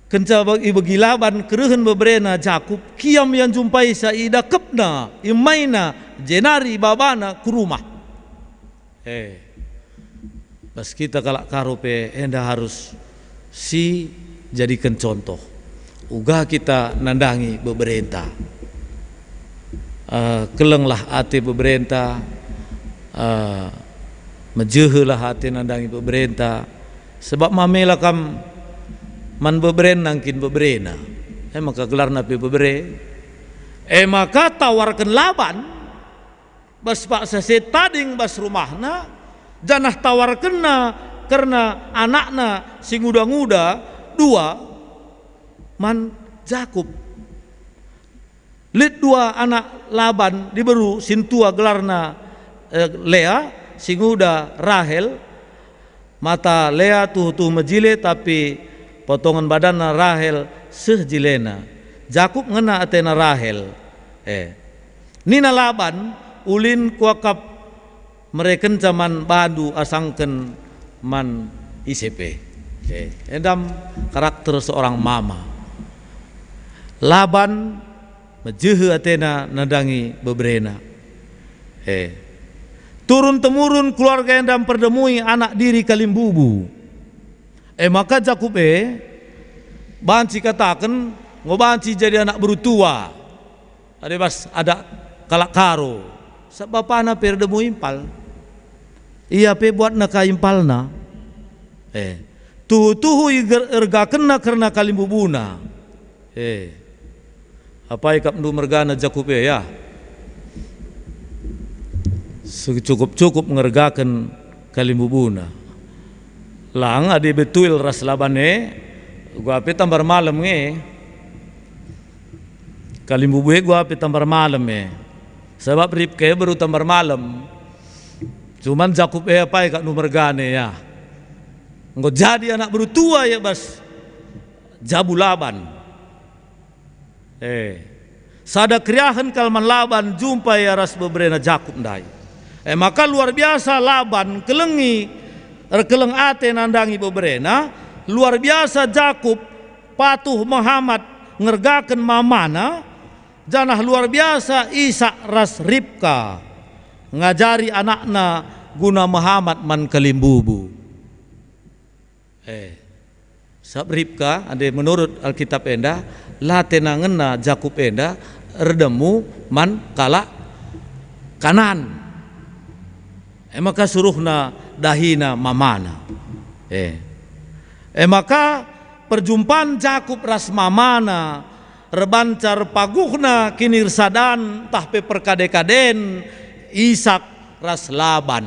kenca bag-, ibegi Laban kerehen beberena Jakup, kiam ia njumpaisa, idakepna, imaina, jenari ibabana ku rumah. Eh, bas kita kalak Karo pe enda harus si jadiken contoh. Uga kita nandangi beberenta. Eh, kelenglah ate beberenta, eh, mejehelah ate nandangi beberenta. Sebab mamela kam man beberen nangkin beberena. E maka gelarna pe bebere. E maka tawarken Laban bas paksa si e tading bas rumahna, janah tawarkenna kerna anakna si nguda-nguda dua man Jakup. Lit dua anak Laban diberu, sintua gelarna, eh, Lea, si nguda Rahel. Mata Lea tuhu-tuhu mejile, tapi potongen badanna Rahel seh jilena. Jakup ngena atena Rahel. Eh. Nina Laban, "Ulin kuakap merekenca man bandu asangken man ise pe." Eh, endam karakter seorang mama. Laban mejehe atena nandangi beberena. Eh. Turun-temurun keluarga enda mperdemui anak diri kalimbubu. E maka Jakup e banci kataken, enggo banci jadi anak beru tua. Adi bas adat kalak Karo, sabap bapana pe erdemu impal. Ia pe buatna ka impalna. Eh, tuhu-tuhu iger-, ergakenna kerna kalimbubuna. Eh, apai kapndu mergana Jakup e, ya? Secukup-cukup ngergaken kalimbubuna. Lang adi Betuel ras Laban e, gua pe tambar malem nge. Kalimbubu e gua pe tambar malem e. Sabap Ribka e beru tambar malem. Cuman Jakup e apai kap ndu mergana, ya. Enggo jadi anak beru tua ia bas jabu Laban. Eh, sada keriahen kal man Laban jumpa ia ras beberena Jakup ndai. E maka luar biasa Laban kelengi, erkeleng ate nandangi beberena, luar biasa Jakup patuh mehamat ngergaken mamana, janah luar biasa Isak ras Ribka ngajari anakna guna mehamat man kalimbubu. Eh, sabap Ribka, ande menurut Alkitab enda, la tena ngena Jakup enda erdemu man kalak Kanaan. E maka suruhna dahina mamana. Eh. E maka perjumpan Jakup ras mamana erbancar paguhna kinirsadan ntah pe perkade-kaden Isak ras Laban.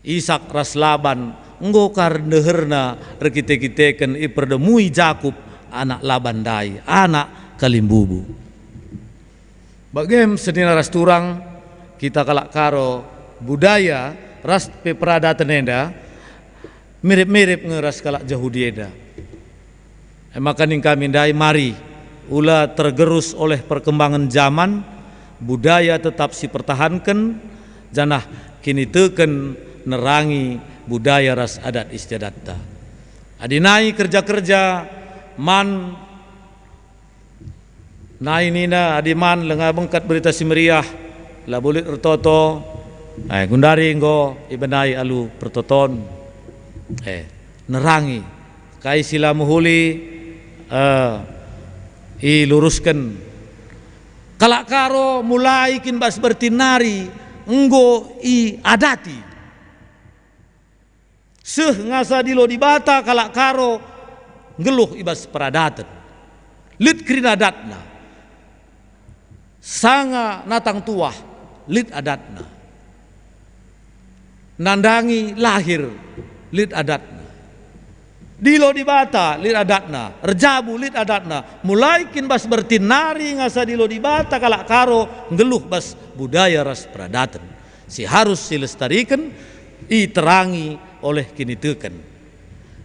Isak ras Laban enggo kar ndeherna erkite-kiteken iperdemui Jakup anak Laban ndai, anak kalimbubu. Bagem senina ras turang, kita kalak Karo, budaya ras pe peradaten enda, Mirip-mirip nge ras kalak Jahudi enda. E maka ning kami ndai, mari, ula tergerus oleh perkembangan zaman, budaya tetap sipertahanken, janah kiniteken nerangi budaya ras adat istiadatta. Adi nai kerja-kerja man Nai nina, adi man lenga bengket Berita Si Meriah, labo lit ertoto, eh, gundari enggo ibenai alu pertoton. Eh, nerangi kai si la mehuli, eh, ilurusken. Kalak Karo mulai kin bas bertin nari enggo iadati. Seh ngasa dilo Dibata kalak Karo nggeluh i bas peradaten. Lit kerina adatna. Sanga natang tuah, lit adatna. Nandangi lahir, lit adatna. Dilo Dibata, lit adatna. Erjabu, lit adatna. Mulai kin bas bertin nari ngasa dilo Dibata kalak Karo nggeluh bas budaya ras peradaten si harus silestariken, iterangi oleh kiniteken.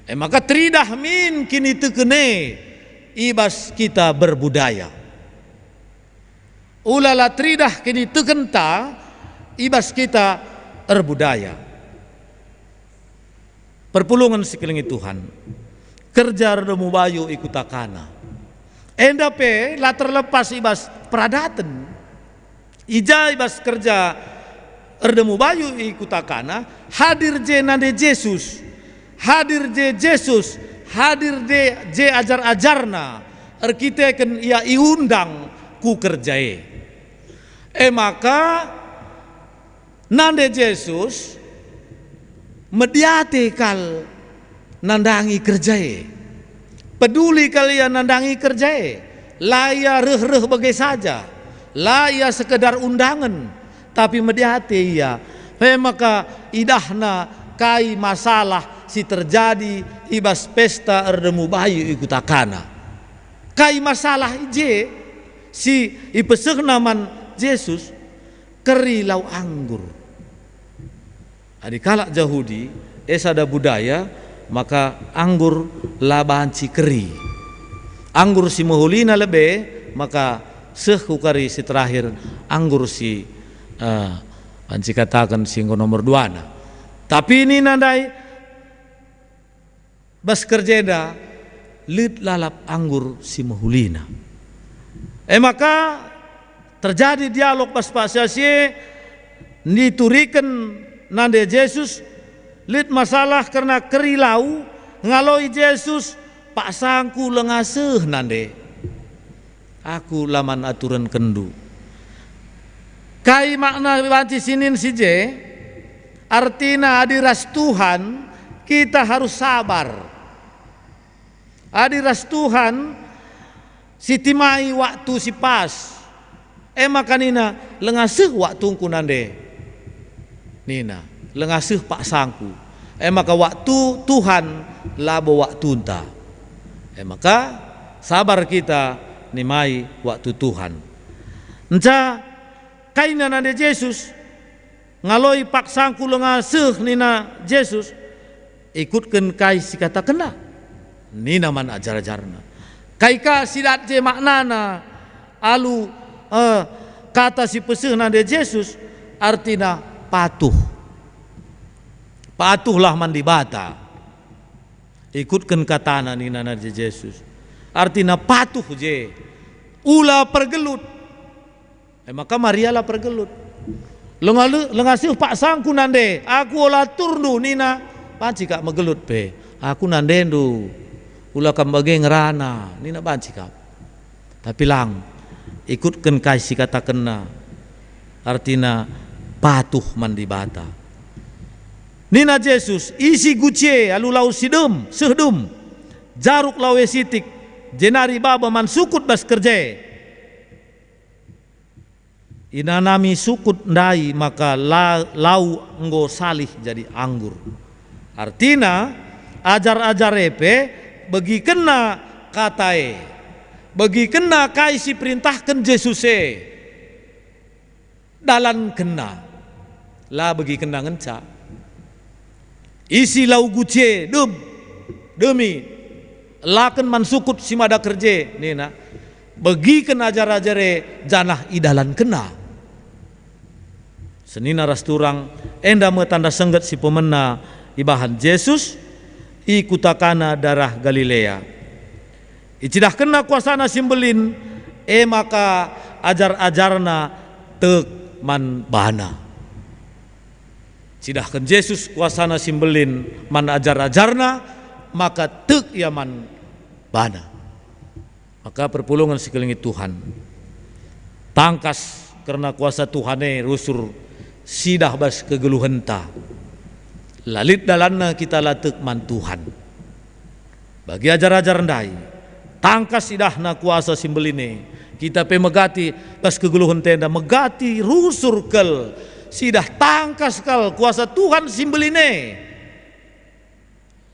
E maka teridah min kiniteken e i bas kita berbudaya. Ula la teridah kinitekenta i bas kita erbudaya. Perpulungen si kelengi Tuhan, kerja erdemu bayu i kuta Kana. Enda pe la terlepas i bas peradaten. I ja i bas kerja erdemu bayu i kuta Kana, hadir je nande Jesus. Hadir je Jesus, hadir je, je ajar-ajarNa, erkiteken ia iundang ku kerja e. E maka, nande Jesus mediate kal nandangi kerja e. Peduli kal ia nandangi kerja e. La ia reh-reh bage saja. La ia sekedar undangen, tapi mediate ia. E maka idahna kai masalah si terjadi i bas pesta erdemu bayu i kuta Kana. Kai masalah i je si ipesehna man Jesus? Keri lau anggur. Adi kalak Jahudi, e sada budaya, maka anggur la banci keri. Anggur si mehulina lebe, maka seh ku kari si terakhir, anggur si, eh, banci kataken si enggo nomor duana. Tapi nina ndai, bas kerja enda lit lalap anggur si mehulina. E maka terjadi dialog bas paksa si e, nituriken nande Jesus, lit masalah kerna keri lau, ngaloi Jesus, "Paksangku lenga seh nande." Aku la man aturenkenndu. Kai makna banci sinin si je? Artina adi ras Tuhan, kita harus sabar. Adi ras Tuhan, sitimai waktu si pas. E maka nina, "Lenga seh waktungku nande." Nina, "Lenga seh paksangku." E maka waktu Tuhan labo waktunta. E maka sabar kita nimai waktu Tuhan. Enca kaina nande Jesus, ngaloi paksangku lenga seh nina Jesus, ikutken kai si katakenna. Nina man ajar-ajarna, "Kai ka si dat je maknana alu, eh, kata si peseh nande Jesus?" Artina patuh. Patuhlah man Dibata. Ikutken katana nina nande Jesus. Artina patuh je. Ula pergelut. E maka Maria la pergelut. "Lenga le-, lenga seh paksangku nande, aku ola aturndu," nina, banci kap megelut pe. "Aku nandendu, ula kam bage ngerana," nina banci kap. Tapi lang, ikutken kai si katakenna, artina patuh man Dibata. Nina Jesus, "Isi guci e alu lau si dem, seh dem, jaruk lau e sitik, jenari baba man sukut bas kerja e." Inanami sukut ndai maka la-, lau enggo salih jadi anggur. Artina, ajar-ajar e pe begikenna kata e, begikenna kai si perintahken Jesus e, dalankenna, la begikenna ngenca. Isi lau guci e dem, demi, elaken man sukut si mada kerja e, nina, begiken ajar-ajar e janah idalankenna. Senina ras turang, enda me tanda sengget si pemena ibahan Jesus i kuta Kana daerah Galilea. IcidahkenNa kuasaNa si mbelin, e maka ajar-ajarNa tek man baNa. Cidahken Jesus kuasaNa si mbelin man ajar-ajarNa, maka tek ia man baNa. Maka perpulungen si kelengi Tuhan, tangkas kerna kuasa Tuhan e rusur sidah bas kegeluhenta. La lit dalanna kita la tek man Tuhan. Bagi ajar-ajar ndai, tangkas idahna kuasa si mbelin e, kita pe megati bas kegeluhenta enda, megati rusur kal, sidah tangkas kal kuasa Tuhan si mbelin e.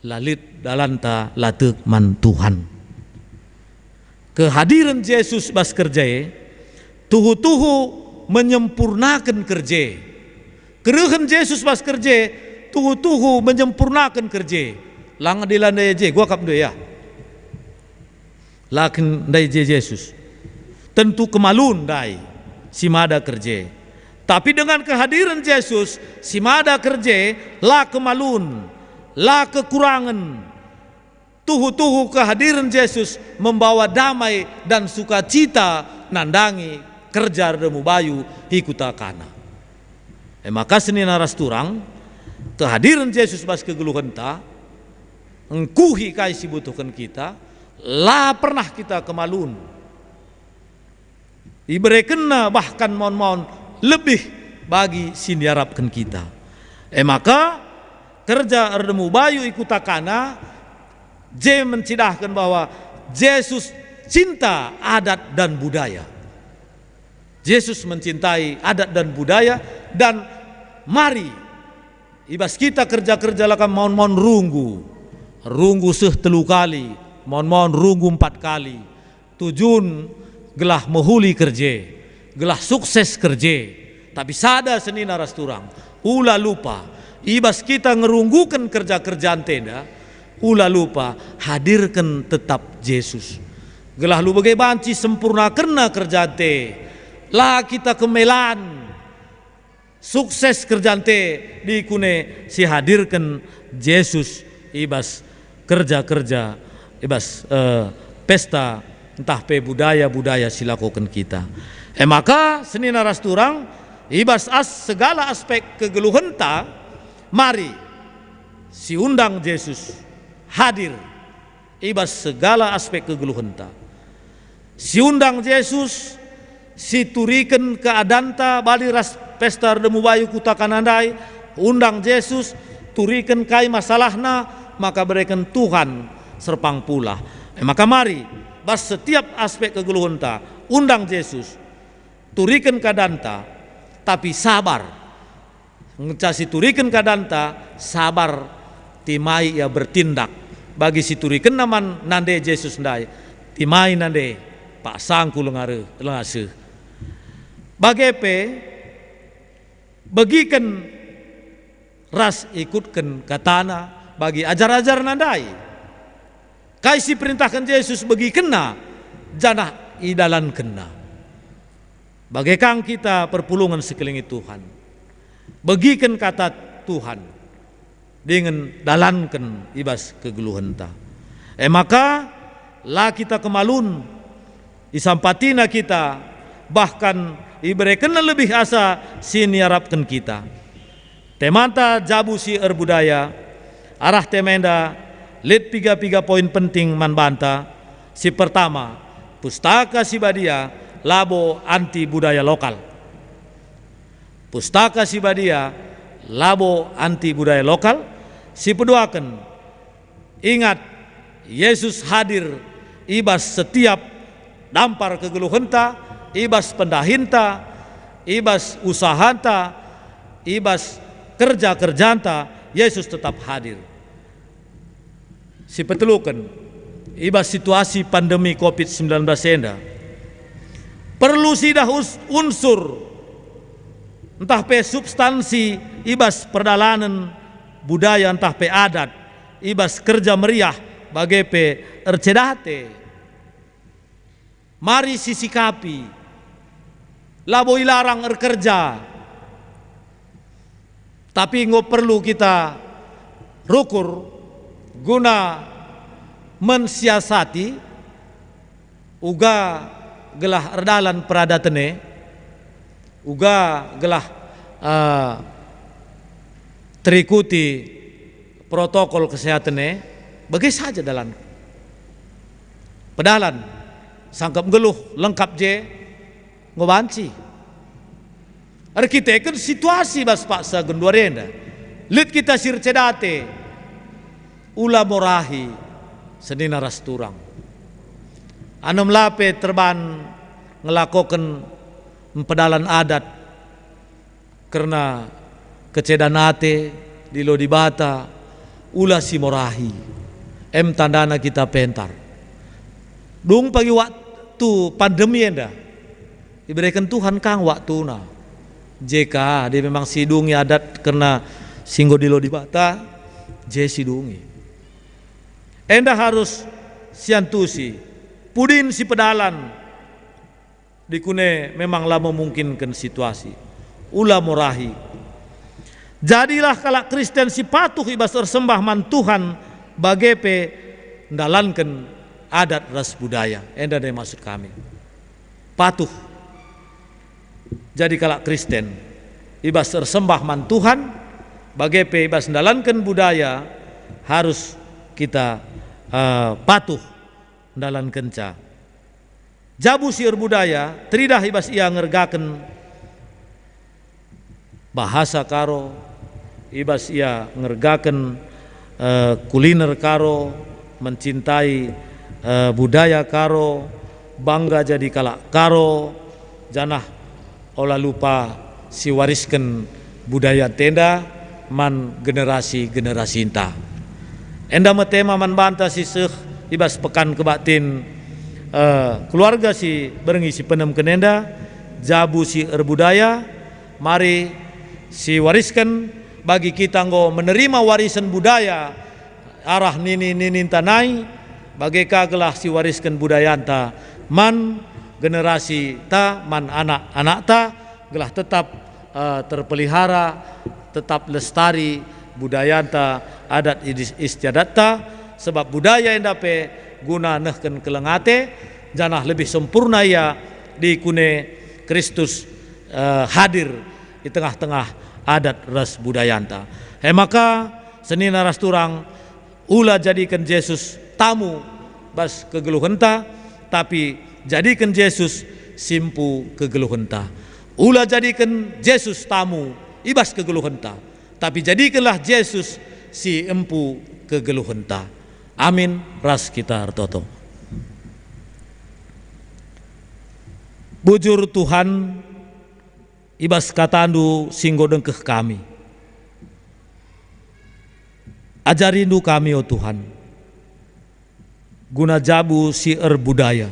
La lit dalanta la tek man Tuhan. Kehadiren Jesus bas kerja e tuhu-tuhu menyempurnaken kerja e. Kerehen Jesus bas kerja e tuhu-tuhu menyempurnaken kerja e. Lang adila ndai je, gua kap ndai ya. La kin ndai je Jesus. Tentu kemalun ndai si mada kerja e. Tapi dengan kehadiren Jesus, si mada kerja e la kemalun, la kekurangen. Tuhu-tuhu kehadiren Jesus membawa damai dan sukacita nandangi kerja erdemu bayu i kuta Kana. E maka senina ras turang, kehadiren Jesus bas kegeluhenta, engkuhi kai si butuhken kita, la pernah kita kemalun. IberekenNa bahkan maun-maun lebih bagi si niarapken kita. E maka, kerja erdemu bayu i kuta Kana je mencidahken bahwa Jesus cinta adat dan budaya. Jesus mencintai adat dan budaya, dan mari, i bas kita kerja-kerja la kam maun-maun runggu, runggu seh telu kali, maun-maun runggu empat kali. Tujun gelah mehuli kerja e, gelah sukses kerja e. Tapi sada senina ras turang, ula lupa, i bas kita ngerungguken kerja-kerjanta enda, ula lupa hadirken tetap Jesus. Gelah lu bage banci sempurnakenna kerjanta e, la kita kemelan. Sukses kerjanta e dikune si hadirken Jesus i bas kerja-kerja, i bas, eh, pesta ntah pe budaya-budaya si lakoken kita. E maka, senina ras turang, i bas as segala aspek kegeluhenta, mari siundang Jesus hadir i bas segala aspek kegeluhenta. Siundang Jesus, situriken keadanta bali ras pesta erdemu bayu kuta Kana ndai, undang Jesus, turiken kai masalahna, maka bereken Tuhan serpang pulah. E maka mari, bas setiap aspek kegeluhenta, undang Jesus, turiken keadanta, tapi sabar. Ngenca situriken keadanta, sabar, timai ia bertindak. Bagi siturikenna man nande Jesus ndai, timai nande, paksa ngku lenga reh, lenga seh. Bage pe, begiken ras ikutken katana bagi ajar-ajarna ndai. Kai si perintahken Jesus begikenna, janah idalankenna. Bage kang kita perpulungen si kelengi Tuhan. Begiken kata Tuhan, dingen dalanken i bas kegeluhenta. E maka, la kita kemalun, isampatina kita, bahkan iberekenna lebih asa si niarapken kita. Temanta jabu si erbudaya, arah tema enda lit piga-piga poin penting man banta. Si pertama, Pustaka Si Badia labo anti budaya lokal. Pustaka Si Badia labo anti budaya lokal. Si peduaken, ingat, Yesus hadir i bas setiap dampar kegeluhenta, i bas pendahinta, i bas usahanta, i bas kerja-kerjanta, Yesus tetap hadir. Si peteluken, i bas situasi pandemi covid sembilan belas enda, perlu sidah us-, unsur ntah pe substansi i bas perdalanen budaya ntah pe adat, i bas kerja meriah bage pe erceda ate. Mari sisikapi, labo ilarang erkerja, tapi enggo perlu kita rukur guna mensiasati uga gelah erdalan peradaten e, uga gelah, eh, terikuti protokol kesehatan e, bage saja dalan. Pedalan, sangkep nggeluh, lengkap je, enggo banci. Erkiteken situasi bas paksa genduari enda, lit kita si erceda ate, ula morahi senina ras turang. Anem la pe terban ngelakoken mpedalan adat kerna kecedan ate, ndilo Dibata, ula si morahi. Em tandana kita pentar. Dung pagi waktu pandemi enda, ibereken Tuhan kang waktuna. Je ka, dia memang sidungi adat kerna si enggo ndilo Dibata, je sidungi. Enda harus siantusi, pudin si pedalan, dikune memang la memungkinken situasi. Ula morahi. Jadilah kalak Kristen si patuh i bas ersembah man Tuhan, bage pe ndalanken adat ras budaya. Enda nai maksud kami. Patuh. Jadi kalak Kristen, i bas ersembah man Tuhan, bage pe i bas ndalanken budaya, harus kita, eh, patuh ndalankenca. Jabu si erbudaya teridah i bas ia ngergaken bahasa Karo, i bas ia ngergaken, eh, kuliner Karo, mencintai, eh, budaya Karo, bangga jadi kalak Karo, janah ola lupa siwarisken budaya enda man generasi-generasinta. Enda me tema man banta si seh i bas Pekan Kebaktin, eh, Keluarga si berngi si penemken enda, jabu si erbudaya, mari siwarisken bagi kita enggo menerima warisen budaya arah nini-nininta nai, bage ka gelah siwarisken budayanta man generasita, man anak-anakta, gelah tetap, eh, terpelihara, tetap lestari budayanta, adat idis-, istiadatta, sebab budaya enda pe guna nehken keleng ate, janah lebih sempurna ia dikune Kristus, eh, hadir i tengah-tengah adat ras budayanta. E maka, senina ras turang, ula jadiken Jesus tamu bas kegeluhenta, tapi jadiken Jesus si empu kegeluhenta. Ula jadiken Jesus tamu i bas kegeluhenta, tapi jadikenlah Jesus si empu kegeluhenta. Amin. Ras kita ertoto. Bujur Tuhan, i bas kataNdu si enggo dengkeh kami. AjariNdu kami, o Tuhan, guna jabu si erbudaya,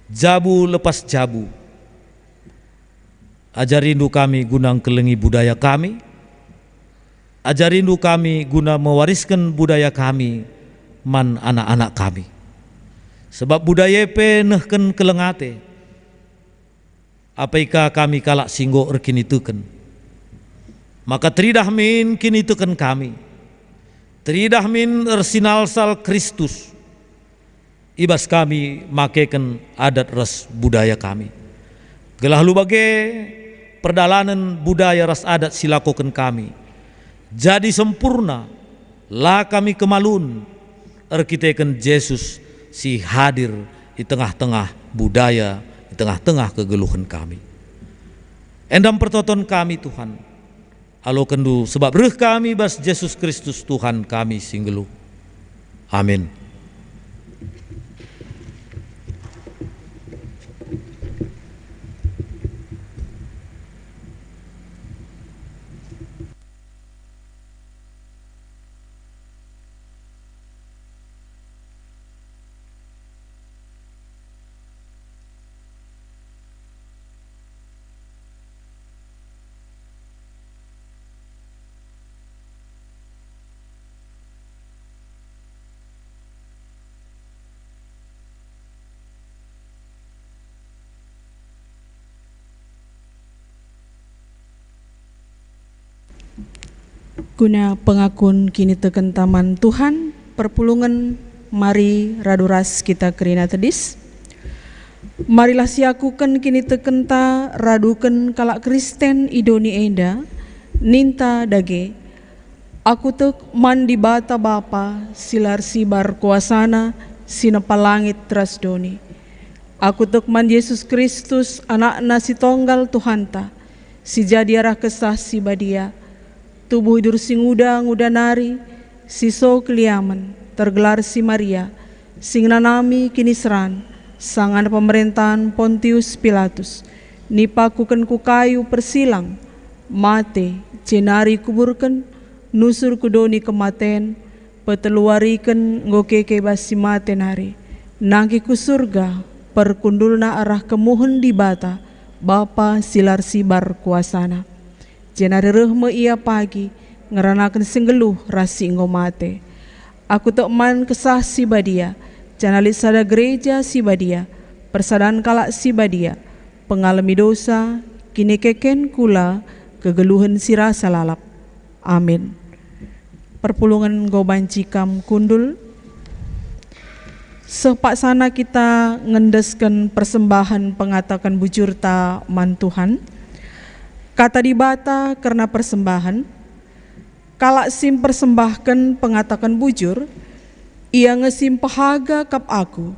jabu lepas jabu. AjariNdu kami guna engkelengi budaya kami, ajarindu kami guna mewarisken budaya kami man anak-anak kami. Sebab budaya e pe nehken keleng ate. Apai ka kami kalak si enggo erkiniteken, maka teridah min kiniteken kami, teridah min ersinalsal Kristus i bas kami makeken adat ras budaya kami. Gelah alu bage perdalanen budaya ras adat si lakoken kami jadi sempurna, la kami kemalun erkiteken Jesus si hadir i tengah-tengah budaya, i tengah-tengah kegeluhen kami. Enda me pertoton kami, Tuhan. AlokenNdu, sebab reh kami bas Jesus Kristus Tuhan kami si nggeluh. Amin. Guna pengakun kinitekenta man Tuhan, perpulungen mari radu ras kita kerina tedis. Marilah siakuken kinitekenta raduken kalak Kristen i doni enda, ninta dage, "Aku tek man Dibata Bapa si la ersibar kuasaNa si nempa langit ras doni. Aku tek man Jesus Kristus, AnakNa si tonggal Tuhanta, si jadi arah Kesah Si Badia, tubuh idur si nguda-nguda nari, si so keliamen, tergelar si Maria, si ngenanami kiniseran, sangana pemerentahen Pontius Pilatus, nipakuken ku kayu persilang, mate, jenari kuburken, nusur ku doni kematen, peteluariken enggo keke bas si mate nari, nangkih ku Surga, perkundulna arah kemuhen Dibata, Bapa si la ersibar kuasaNa. Jenari reh me Ia pagi, ngeranaken si nggeluh ras si enggo mate. Aku tek man Kesah Si Badia, janah lit sada gereja si badia, persadan kalak si badia, pengalemi dosa, kinikeken kula, kegeluhen si rasa lalap. Amin." Perpulungen enggo banci kam kundul. Seh paksana kita ngendesken persembahen pengataken bujurta man Tuhan. Kata Dibata kerna persembahen, "Kalak si mpersembahken pengataken bujur, ia nge si mpehaga kap Aku,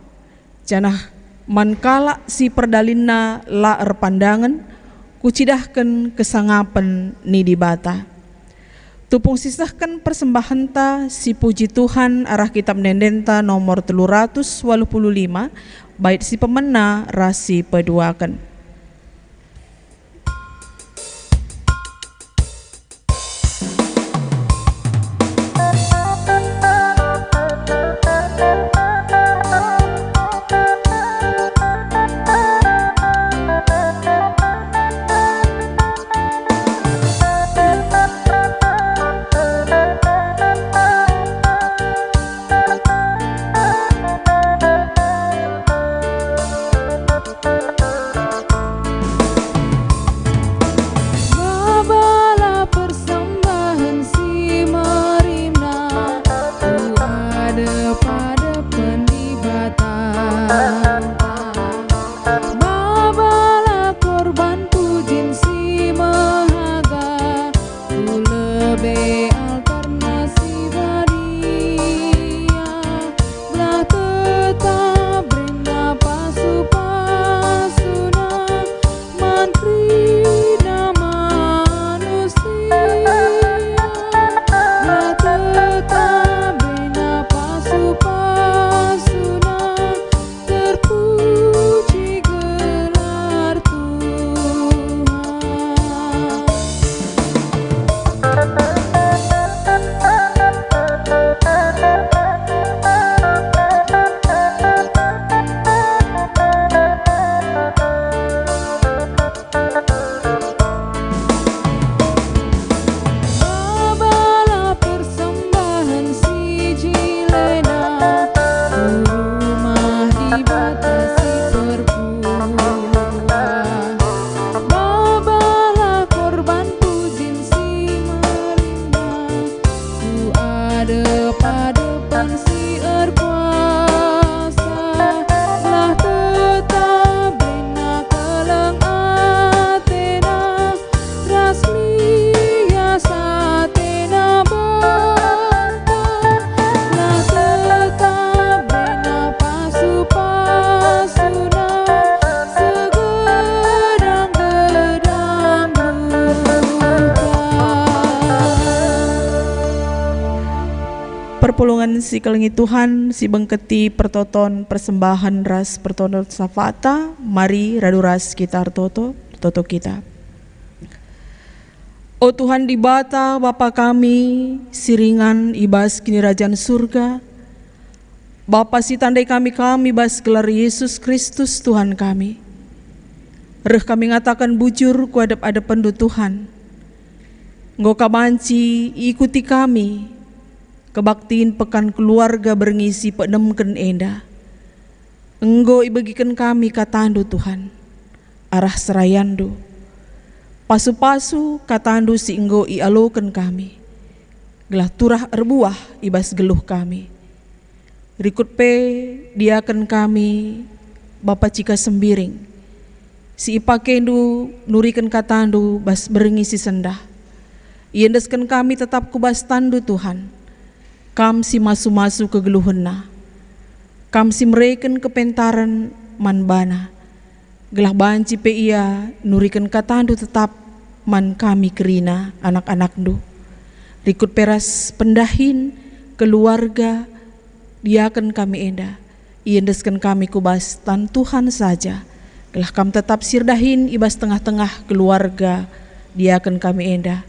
janah man kalak si perdalinna la erpandangen, Kucidahken kesangapen ni Dibata." Tupung sisehken persembahenta si puji Tuhan arah Kitab Ende-endenta nomor telu ratus waluh puluh lima, bait si pemena ras si peduaken. Babalah persembahen si merimna ku adep-adepen Dibata. Babalah korban pujin si mehaga ku lebe altarna si badia, gelah tetap bena pasu-pasuna man kerina manusia, gelah tetap bena pasu-pasuna. Terpuji gelar Tuhan. Babalah persembahen si jilena ku rumah Dibata si terpuji. Babalah korban pujin si merimna ku adep-adepen si erkuasa, gelah tetap bena keleng atena ras lias atena banta, gelah tetap bena pasu-pasuna segedang-gedang buka. Perpulungen si kelengi Tuhan, si bengketi pertoton persembahen ras pertoton syafaat, mari radu ras kita ertoto, ertoto kita. O Tuhan Dibata, Bapa kami si ringan i bas Kinirajan Surga, Bapa si tandai kami, kami bas gelar Yesus Kristus, Tuhan kami. Reh kami ngataken bujur ku adep-adepenNdu, Tuhan. Enggo ka banci iikuti kami kebaktin pekan keluarga berngi si peenemken enda. Enggo ibegiken kami kataNdu, Tuhan, arah serayanNdu. Pasu-pasu kataNdu si enggo ialoken kami. gelah turah erbuah i bas geluh kami. Rikut pe diaken kami, Bapa Cika Sembiring, si ipakendu nuriken katandu bas berngi si sendah. Iendesken kami tetap ku bas tandu, Tuhan. Kam si masu-masu kegeluhenna. Kam si mereken kepentaren man bana. Gelah banci pe ia nuriken katandu tetap man kami kerina anak-anakndu. Rikut pe ras pendahin, keluarga, diaken kami enda, iendesken kami ku bas tan Tuhan saja, gelah kam tetap si erdahin i bas tengah-tengah keluarga diaken kami enda,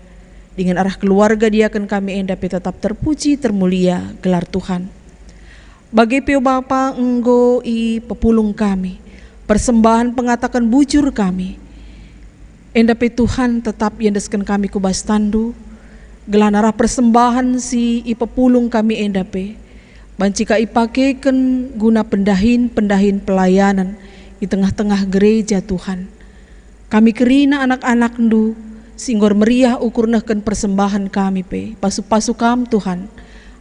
dingen arah keluarga diaken kami enda pe tetap terpuji termulia gelar Tuhan. Bage pe, o Bapa, enggo ipepulung kami persembahen pengataken bujur kami. Enda pe, Tuhan, tetap iendesken kami ku bas tandu, gelah narah persembahen si ipepulung kami enda pe banci ka ipakeken guna pendahin-pendahin pelayanen i tengah-tengah gereja, Tuhan. Kami kerina anak-anakndu si enggo ermeriah ukur nehken persembahen kami pe, pasu-pasu kam, Tuhan,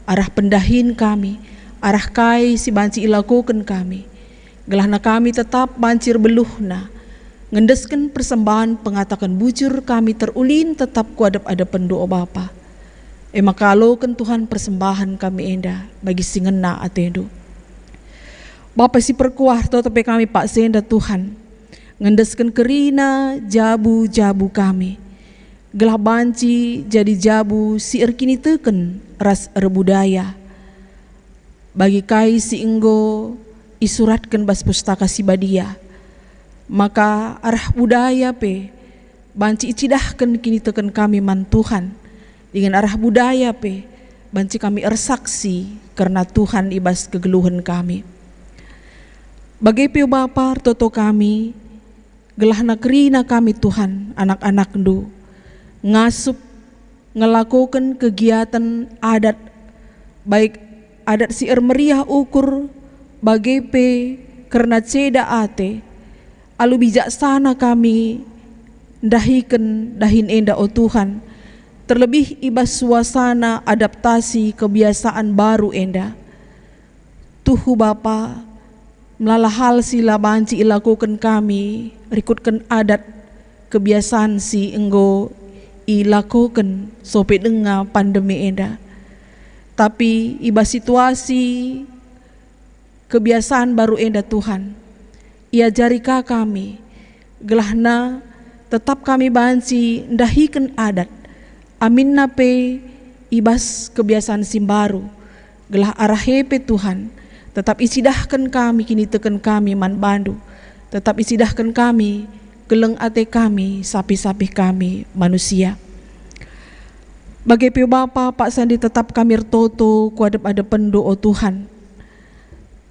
arah pendahin kami, arah kai si banci ilakoken kami. Gelahna kami tetap banci erbeluhna, ngendesken persembahen pengataken bujur kami terulin tetap ku adep-adepenndu, o Bapa. E maka aloken, Tuhan, persembahen kami enda bagi si ngena atendu. Bapa si perkuah, toto pe kami paksa enda, Tuhan, ngendesken kerina jabu-jabu kami, gelah banci jadi jabu si erkiniteken ras erbudaya bagi kai si enggo isuratken bas Pustaka Si Badia. Maka arah budaya pe banci icidahken kiniteken kami man Tuhan, dingen arah budaya pe banci kami ersaksi kerna Tuhan i bas kegeluhen kami. Bage pe, o Bapa, ertoto kami, gelahna kerina kami, Tuhan, anak-anakndu, ngasup ngelakoken kegiaten adat, baik adat si ermeriah ukur, bage pe kerna ceda ate, alu bijaksana kami ndahiken dahin enda, o Tuhan, terlebih i bas suasana adaptasi kebiasaan baru enda. Tuhu, Bapa, melala hal si la banci ilakoken kami rikutken adat kebiasan si enggo ilakoken sope denga pandemi enda. Tapi i bas situasi kebiasaan baru enda, Tuhan, iajari ka kami, gelahna tetap kami banci ndahiken adat, aminna pe i bas kebiasaan si mbaru, gelah arah e pe, Tuhan, tetap icidahken kami kiniteken kami man bandu, tetap icidahken kami keleng ate kami, sapih-sapih kami manusia. Bage pe, Bapa, paksa enda tetap kami ertoto ku adep-adepenndu, o Tuhan.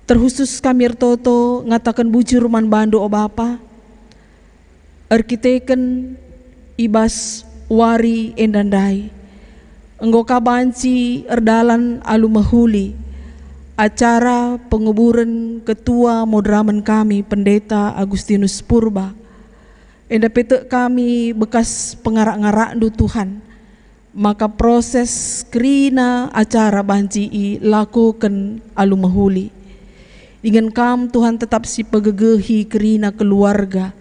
Terkhusus kami ertoto ngataken bujur man bandu, o Bapa, erkiteken i bas wari enda ndai, enggo ka banci erdalan alu mehuli acara penguburen ketua moderamen kami, Pendeta Agustinus Purba. Enda pe tek kami bekas pengarak-ngarakndu, Tuhan, maka proses kerina acara banci ilakoken alu mehuli. Dingen kam, Tuhan, tetap si pegegehi kerina keluarga,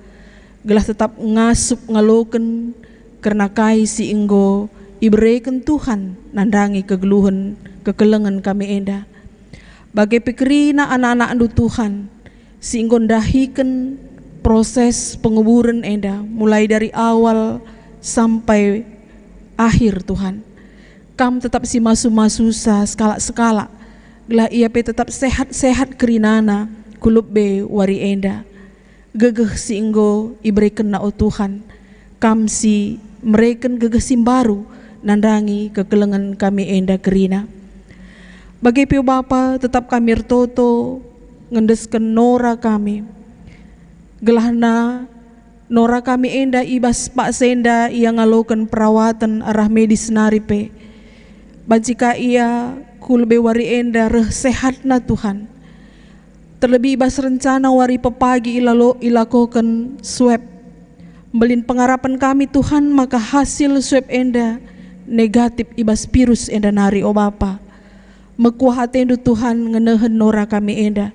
gelah tetap ngasup ngaloken kerna kai si enggo ibereken Tuhan nandangi kegeluhen kekelengen kami enda. Bage pe kerina anak-anakndu, Tuhan, si enggo ndahiken proses penguburen enda, mulai dari awal sampai akhir, Tuhan. Kam tetap si masu-masusa sekalak-sekalak, gelah ia pe tetap sehat-sehat kerinana ku lebe wari enda. Gegeh si enggo iberekenna, o Tuhan, kam si mereken gegeh si mbaru nandangi kekelengen kami enda kerina. Bage pe, o Bapa, tetap kami ertoto ngendesken nora kami, gelahna nora kami enda i bas paksa enda ia ngaloken perawaten arah medis nari pe. Banci ka ia ku lebe wari enda reh sehatna, Tuhan. Terlebih i bas rencana wari pepagi ilalo-, ilakoken swab. Mbelin pengarapen kami, Tuhan, maka hasil swab enda negatif i bas virus enda nari, o Bapa. Mekuah atendu, Tuhan, ngenehen nora kami enda.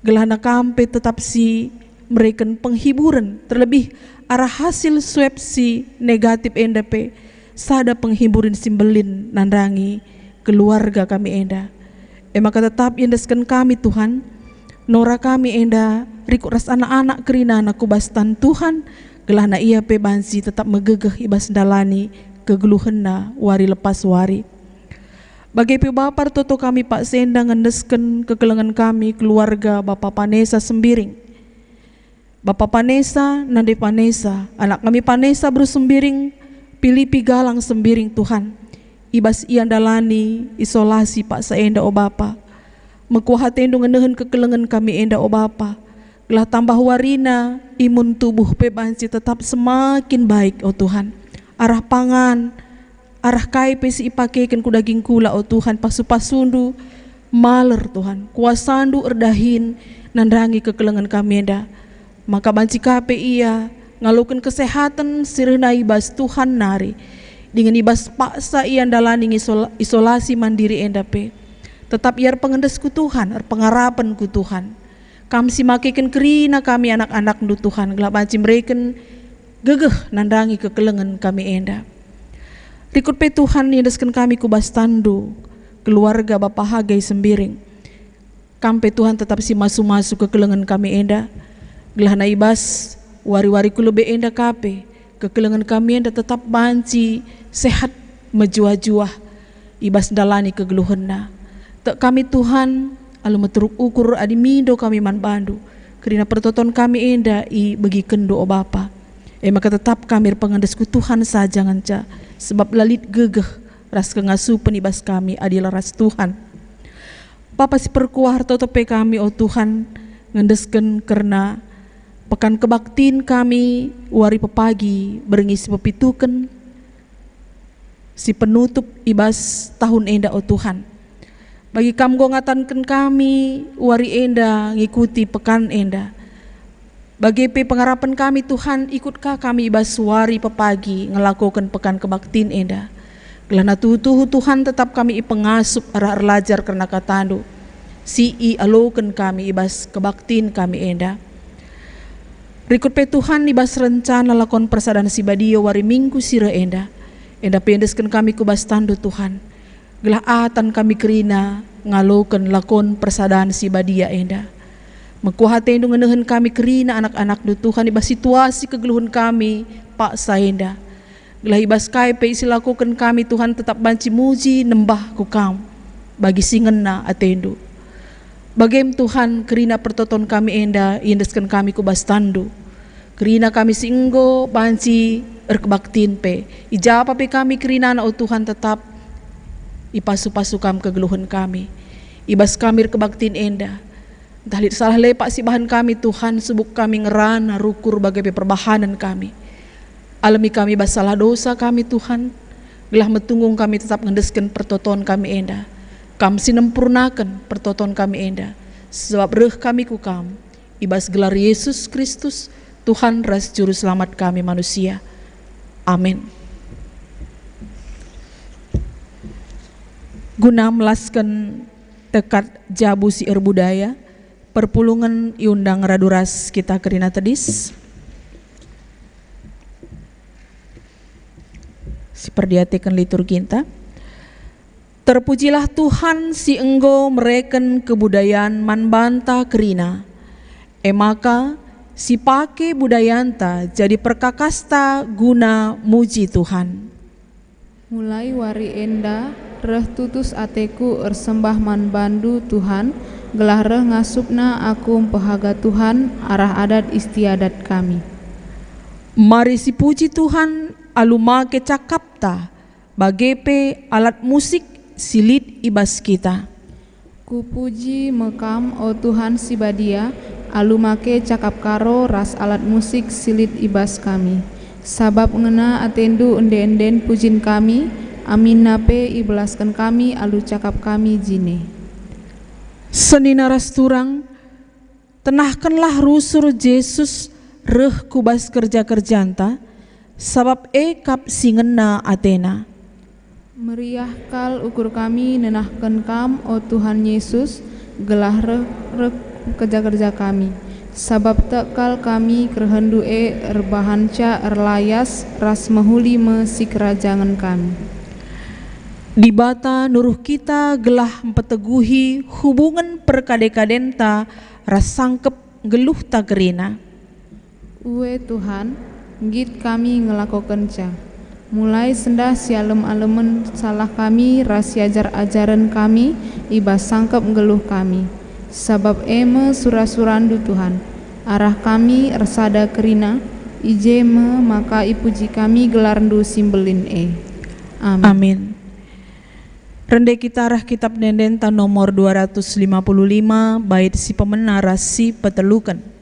Gelahna Kam pe tetap si mereken penghiburen, terlebih arah hasil swab si negatif enda pe sada penghiburen si mbelin nandangi keluarga kami enda. E maka tetap iendesken kami, Tuhan, nora kami enda rikut ras anak-anak kerinana ku bas tan Tuhan, gelahna ia pe banci tetap megegeh i bas ndalani kegeluhenna wari lepas wari. Bage pe Bapa, ertoto kami paksa enda ngendesken kekelengen kami keluarga Bapa Panesa Sembiring. Bapa Panesa, nande Panesa, anak kami Panesa beru Sembiring, Pilipi Galang Sembiring, Tuhan. I bas ia ndalani isolasi paksa enda, o Bapa. Mekuah atendu ngenehen kekelengen kami enda, o Bapa. Gelah tambah warina, imun tubuh pe banci tetap semakin baik, o Tuhan. Arah pangan, arah kai pe si ipakeken ku daging kula, o Tuhan, pasu-pasundu maler, Tuhan. Kuasandu erdahin nandangi kekelengen kami enda. Maka banci ka pe ia ngaloken kesehaten si rehna i bas Tuhan nari, dingen i bas paksa ia ndalani ngisol-, isolasi mandiri enda pe. Tetap ia erpengendes ku Tuhan, erpengarapen ku Tuhan. Kam si makeken kerina kami anak-anakndu, Tuhan, gelah banci mereken gegeh nandangi kekelengen kami enda. Rikut pe Tuhan iendesken kami ku bas tanNdu, keluarga Bapa Hagai Sembiring. Kam pe Tuhan tetap si masu-masu kekelengen kami enda, gelahna i bas wari-wari ku lebe enda ka pe, kekelengen kami enda tetap banci sehat mejuah-juah i bas ndalani kegeluhenna. Tek kami Tuhan, alu meteruk ukur adi mindo kami man bandu, kerina pertoton kami enda ibegikenndu, o Bapa. E maka tetap kami erpengendes ku Tuhan saja ngenca, sebab la lit gegeh ras kengasupen i bas kami adi la ras Tuhan. Bapa si perkuah, ertoto pe kami, o Tuhan, ngendesken kerna pekan kebaktin kami wari pepagi berngi si pepituken, si penutup i bas tahun enda, o Tuhan. Bagi Kam enggo ngatanken kami wari enda ngikuti pekan enda. Bage pe pengarapen kami, Tuhan, ikut ka kami i bas wari pepagi ngelakoken pekan kebaktin enda. Gelahna tuhu-tuhu, Tuhan, tetap kami ipengasup arah erlajar kerna kataNdu si ialoken kami i bas kebaktin kami enda. Rikut pe, Tuhan, i bas rencana lakon persadan si badia wari Minggu si reh enda, enda pe endesken kami ku bas tanNdu, Tuhan. Gelah atan kami kerina ngaloken lakon persadan si badia enda. Mekuah ateNdu ngenehen kami kerina anak-anakNdu, Tuhan, i bas situasi kegeluhen kami paksa enda. Gelah i bas kai pe isilakoken kami, Tuhan, tetap banci muji nembah ku Kam bagi si ngena ateNdu. Bagem, Tuhan, kerina pertoton kami enda iendesken kami ku bas tanNdu. Kerina kami si enggo banci erkebaktin pe, i ja pe kami kerinana, o Tuhan, tetap ipasu-pasu Kam kegeluhen kami. I bas kami erkebaktin enda, ntah lit salah lepak si bahan kami, Tuhan, subuk kami ngerana rukur bage pe perbahanen kami. Alemi kami bas salah dosa kami, Tuhan, gelah metunggung kami tetap ngendesken pertoton kami enda. Kam si nempurnaken pertoton kami enda, sebab reh kami ku Kam, i bas gelar Yesus Kristus, Tuhan ras Juru Selamat kami manusia. Amin. Guna melasken tekad jabu si erbudaya, perpulungen iundang radu ras kita kerina tedis. Siperdiateken liturginta. Terpujilah Tuhan si enggo mereken kebudayan man banta kerina. E maka, sipake budayanta jadi perkakasta guna muji Tuhan. Mulai wari enda, reh tutus ateku ersembah man bandu, Tuhan, gelah reh ngasupna aku mpehaga Tuhan arah adat istiadat kami. Mari sipuji Tuhan alu make cakapta, bage pe alat musik si lit i bas kita. Kupuji me Kam, o Tuhan si Badia, alu make cakap Karo ras alat musik si lit i bas kami. Sabap ngena ateNdu ende-enden pujin kami, aminna pe ibelasken kami alu cakap kami jine. Senina ras turang, tenahkenlah rusur Jesus reh ku bas kerja-kerjanta, sabap e kap si ngena atena. Meriah kal ukur kami nenahken Kam, o Tuhan Yesus, gelah reh-reh kerja-kerja kami, sabap tek kal kami kerehenNdu e erbahanca erlayas ras mehuli me sikerajangen kami. Dibata nuruh kita gelah mpeteguhi hubungen perkade-kadenta ras sangkep nggeluhta kerina. Ue Tuhan, nggit kami ngelakokenca. Mulai sendah sialem-alemen salah kami ras siajar-ajaren kami i bas sangkep nggeluh kami. Sabap e me sura-suraNdu, Tuhan. Arah kami ersada kerina, i je me maka ipuji kami gelarNdu si mbelin e. Amin. Amin. Rende kita arah Kitab Ende-endenta nomor dua ratus lima puluh lima, bait si pemena ras si peteluken.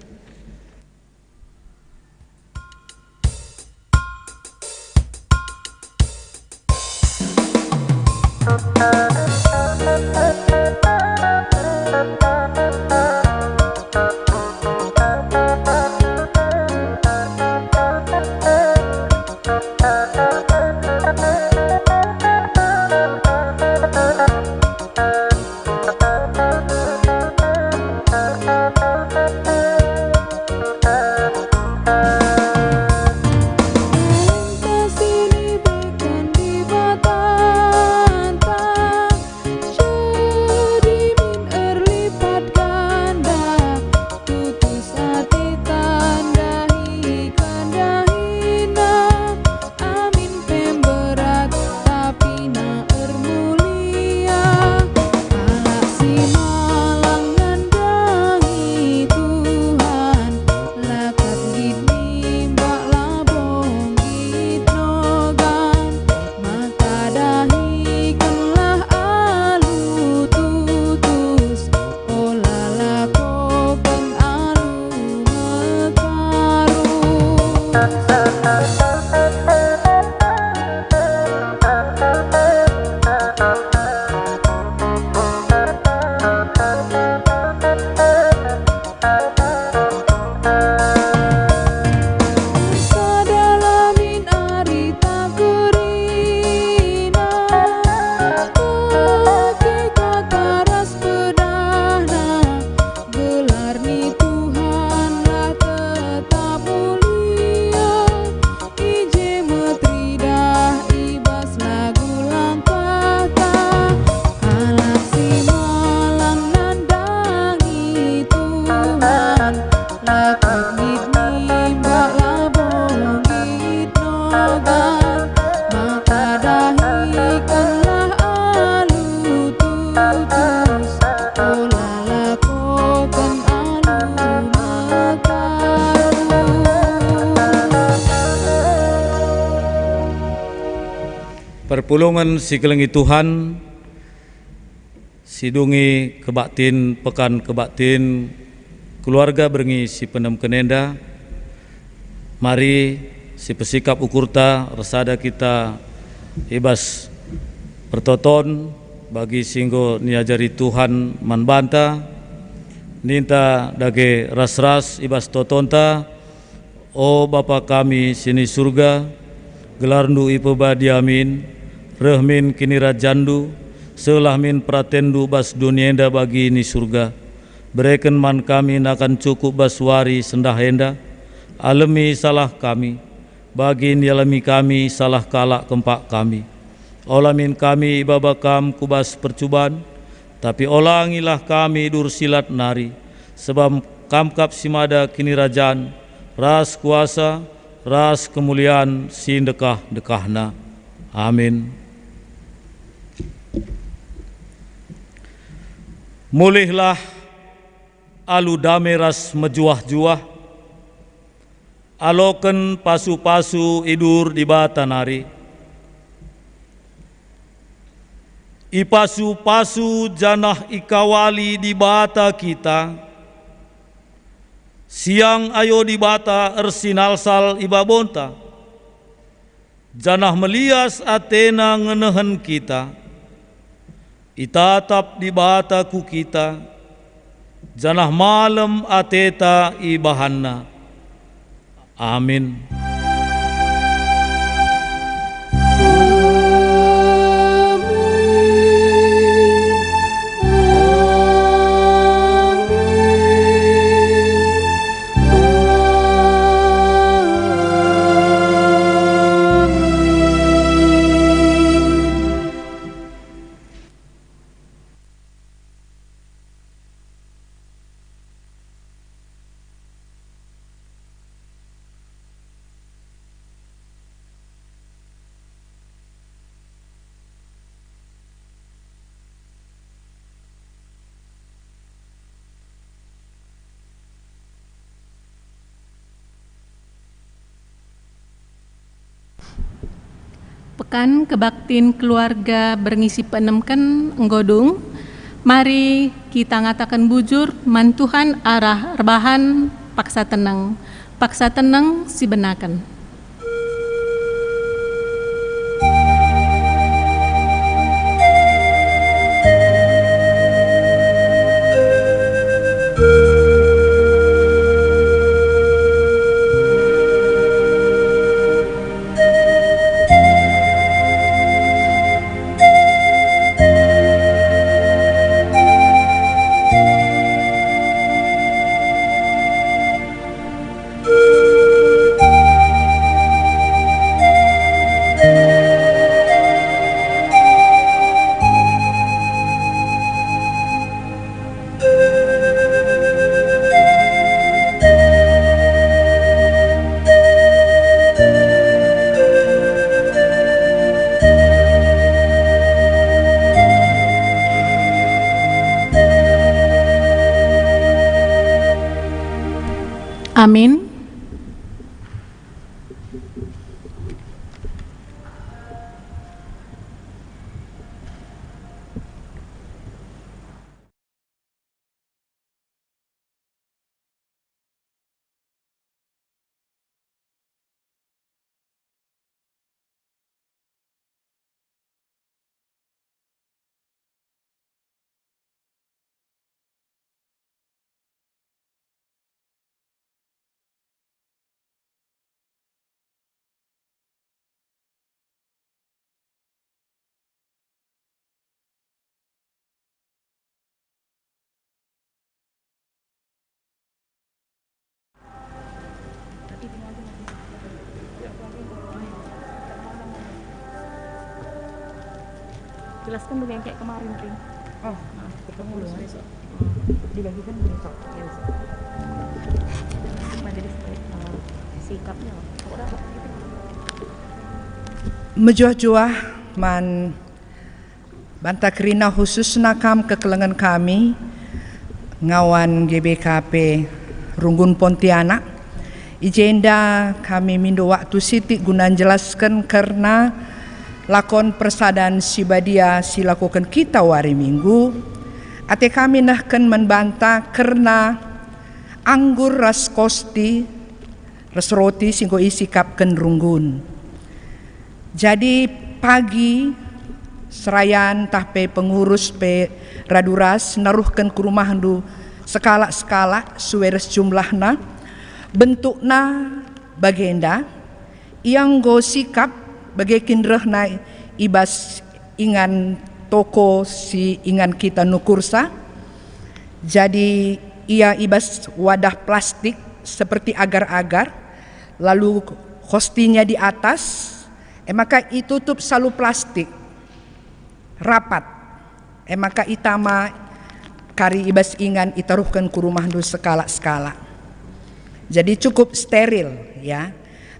Jadi min erlipat ganda, tutus ate tanda hi kandahina, amin pe mberat, tapi na ermulia. Kalak si malang nandangi Tuhan, la kat nggit nimbak labo nggit nogan. Maka dahikenlah alu tutus, ola lakoken alu mekaru. Ersadalah min arita kerina, pake kata ras pedahna, gelar ni Tuhan la tetap mulia. I je me teridah i bas lagu langkahta, kalak si malang nandangi Tuhan, la kat nggit nimbak labo nggit nogan, maka dahikenlah alu tutus, ola lakoken alu mekaru. Perpulungen si kelengi Tuhan, si dungi kebaktin Pekan Kebaktin Keluarga Berngi si penemken enda, mari sipesikap ukurta ersada kita i bas pertoton bagi si enggo niajari Tuhan man banta. Ninta dage ras-ras i bas totonta, O Bapa kami si ni Surga, gelarNdu ipebadia min, reh min kinirajanNdu, sehlah min peratenndu bas doni enda bagi ni Surga. Bereken man kami nakan cukup bas wari sendah enda. Alemi salah kami, bagi nialemi kami salah kalak kempak kami. Ola min kami ibaba Kam ku bas percuban, tapi olangilah kami dursilat nari, sebab Kam kap si mada kinirajan, ras kuasa, ras kemulian si ndekah-ndekahna. Amin. Mulihlah alu dame ras mejuah-juah, aloken pasu-pasu idur Dibata nari. Ipasu-pasu janah ikawali Dibata kita. Siang ayo Dibata ersinalsal i babonta, janah melias ateNa ngenehen kita. Itatap Dibata ku kita, janah malem ateta ibahanNa. Amin. Kan kebaktin keluarga berngi si peenemken enggo dung, mari kita ngataken bujur man Tuhan arah erbahan paksa teneng, paksa teneng si benaken. Amin. Jelaskan dulu yang kayak kemarin, Rin. Oh, nah, ketemu dulu besok. Dibagikan besok. Ya, besok. Majelis, eh, sikapnya. Pokoknya apa gitu. Mejuah-juah man banta kerina, khususna kam kekelengen kami, ngawan G B K P Runggun Pontianak. I jenda kami mindo waktu sitik guna njelasken kerna lakon persadan si badia si lakoken kita wari Minggu. Ate kami nehken man banta kerna anggur ras kosti ras roti si enggo isikapken Runggun. Jadi pagi serayan ntah pe pengurus pe radu ras naruhken ku rumahndu sekalak-sekalak sue ras jumlahna. Bentukna bagenda, ia enggo sikap bage kin rehna i bas ingan toko si ingan kita nukursa. Jadi ia i bas wadah plastik seperti agar-agar, lalu kostinya di atas, e maka itutup salu plastik rapat, e maka itama kari i bas ingan itaruhken ku rumahndu sekalak-sekalak. Jadi cukup steril, ya.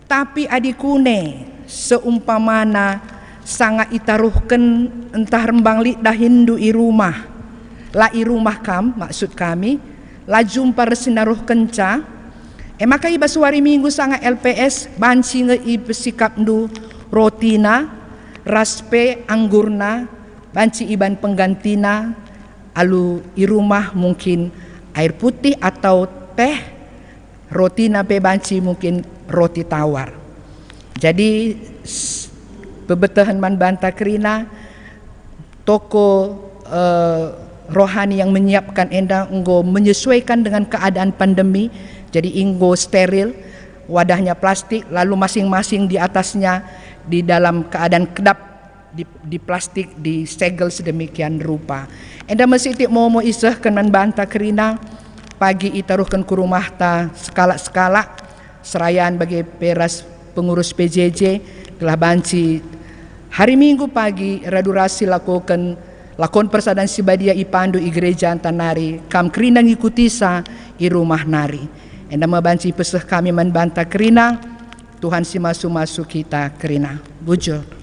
Tapi adi kune seumpamana sanga itaruhken ntah rembang lit dahinndu i rumah, la i rumah kam, maksud kami, la jumpa ras si naruhkenca, e maka i bas wari Minggu sanga L P S banci nge ipesikapndu rotina ras pe anggurna, banci iban penggantina alu i rumah mungkin air putih atau teh, rotina pe banci mungkin roti tawar. Jadi, s-, pebetehen man banta kerina, toko, eh, rohani yang menyiapkan enda enggo menyesuaikan dengan keadaan pandemi, jadi enggo steril, wadahnya plastik, lalu masing-masing di atasnya di dalam keadaan kedap di, di plastik, disegel sedemikian rupa. Enda me sitik momo isehken man banta kerina, pagi itaruhken ku rumahta sekalak-sekalak, serayan bage pe ras pengurus P J J, gelah banci hari Minggu pagi radu ras silakoken lakon persadan si badia ipandu i gereja ntah nari kam kerina ngikutisa i rumah nari. Enda me banci peseh kami man banta kerina, Tuhan si masu-masu kita kerina. Bujur.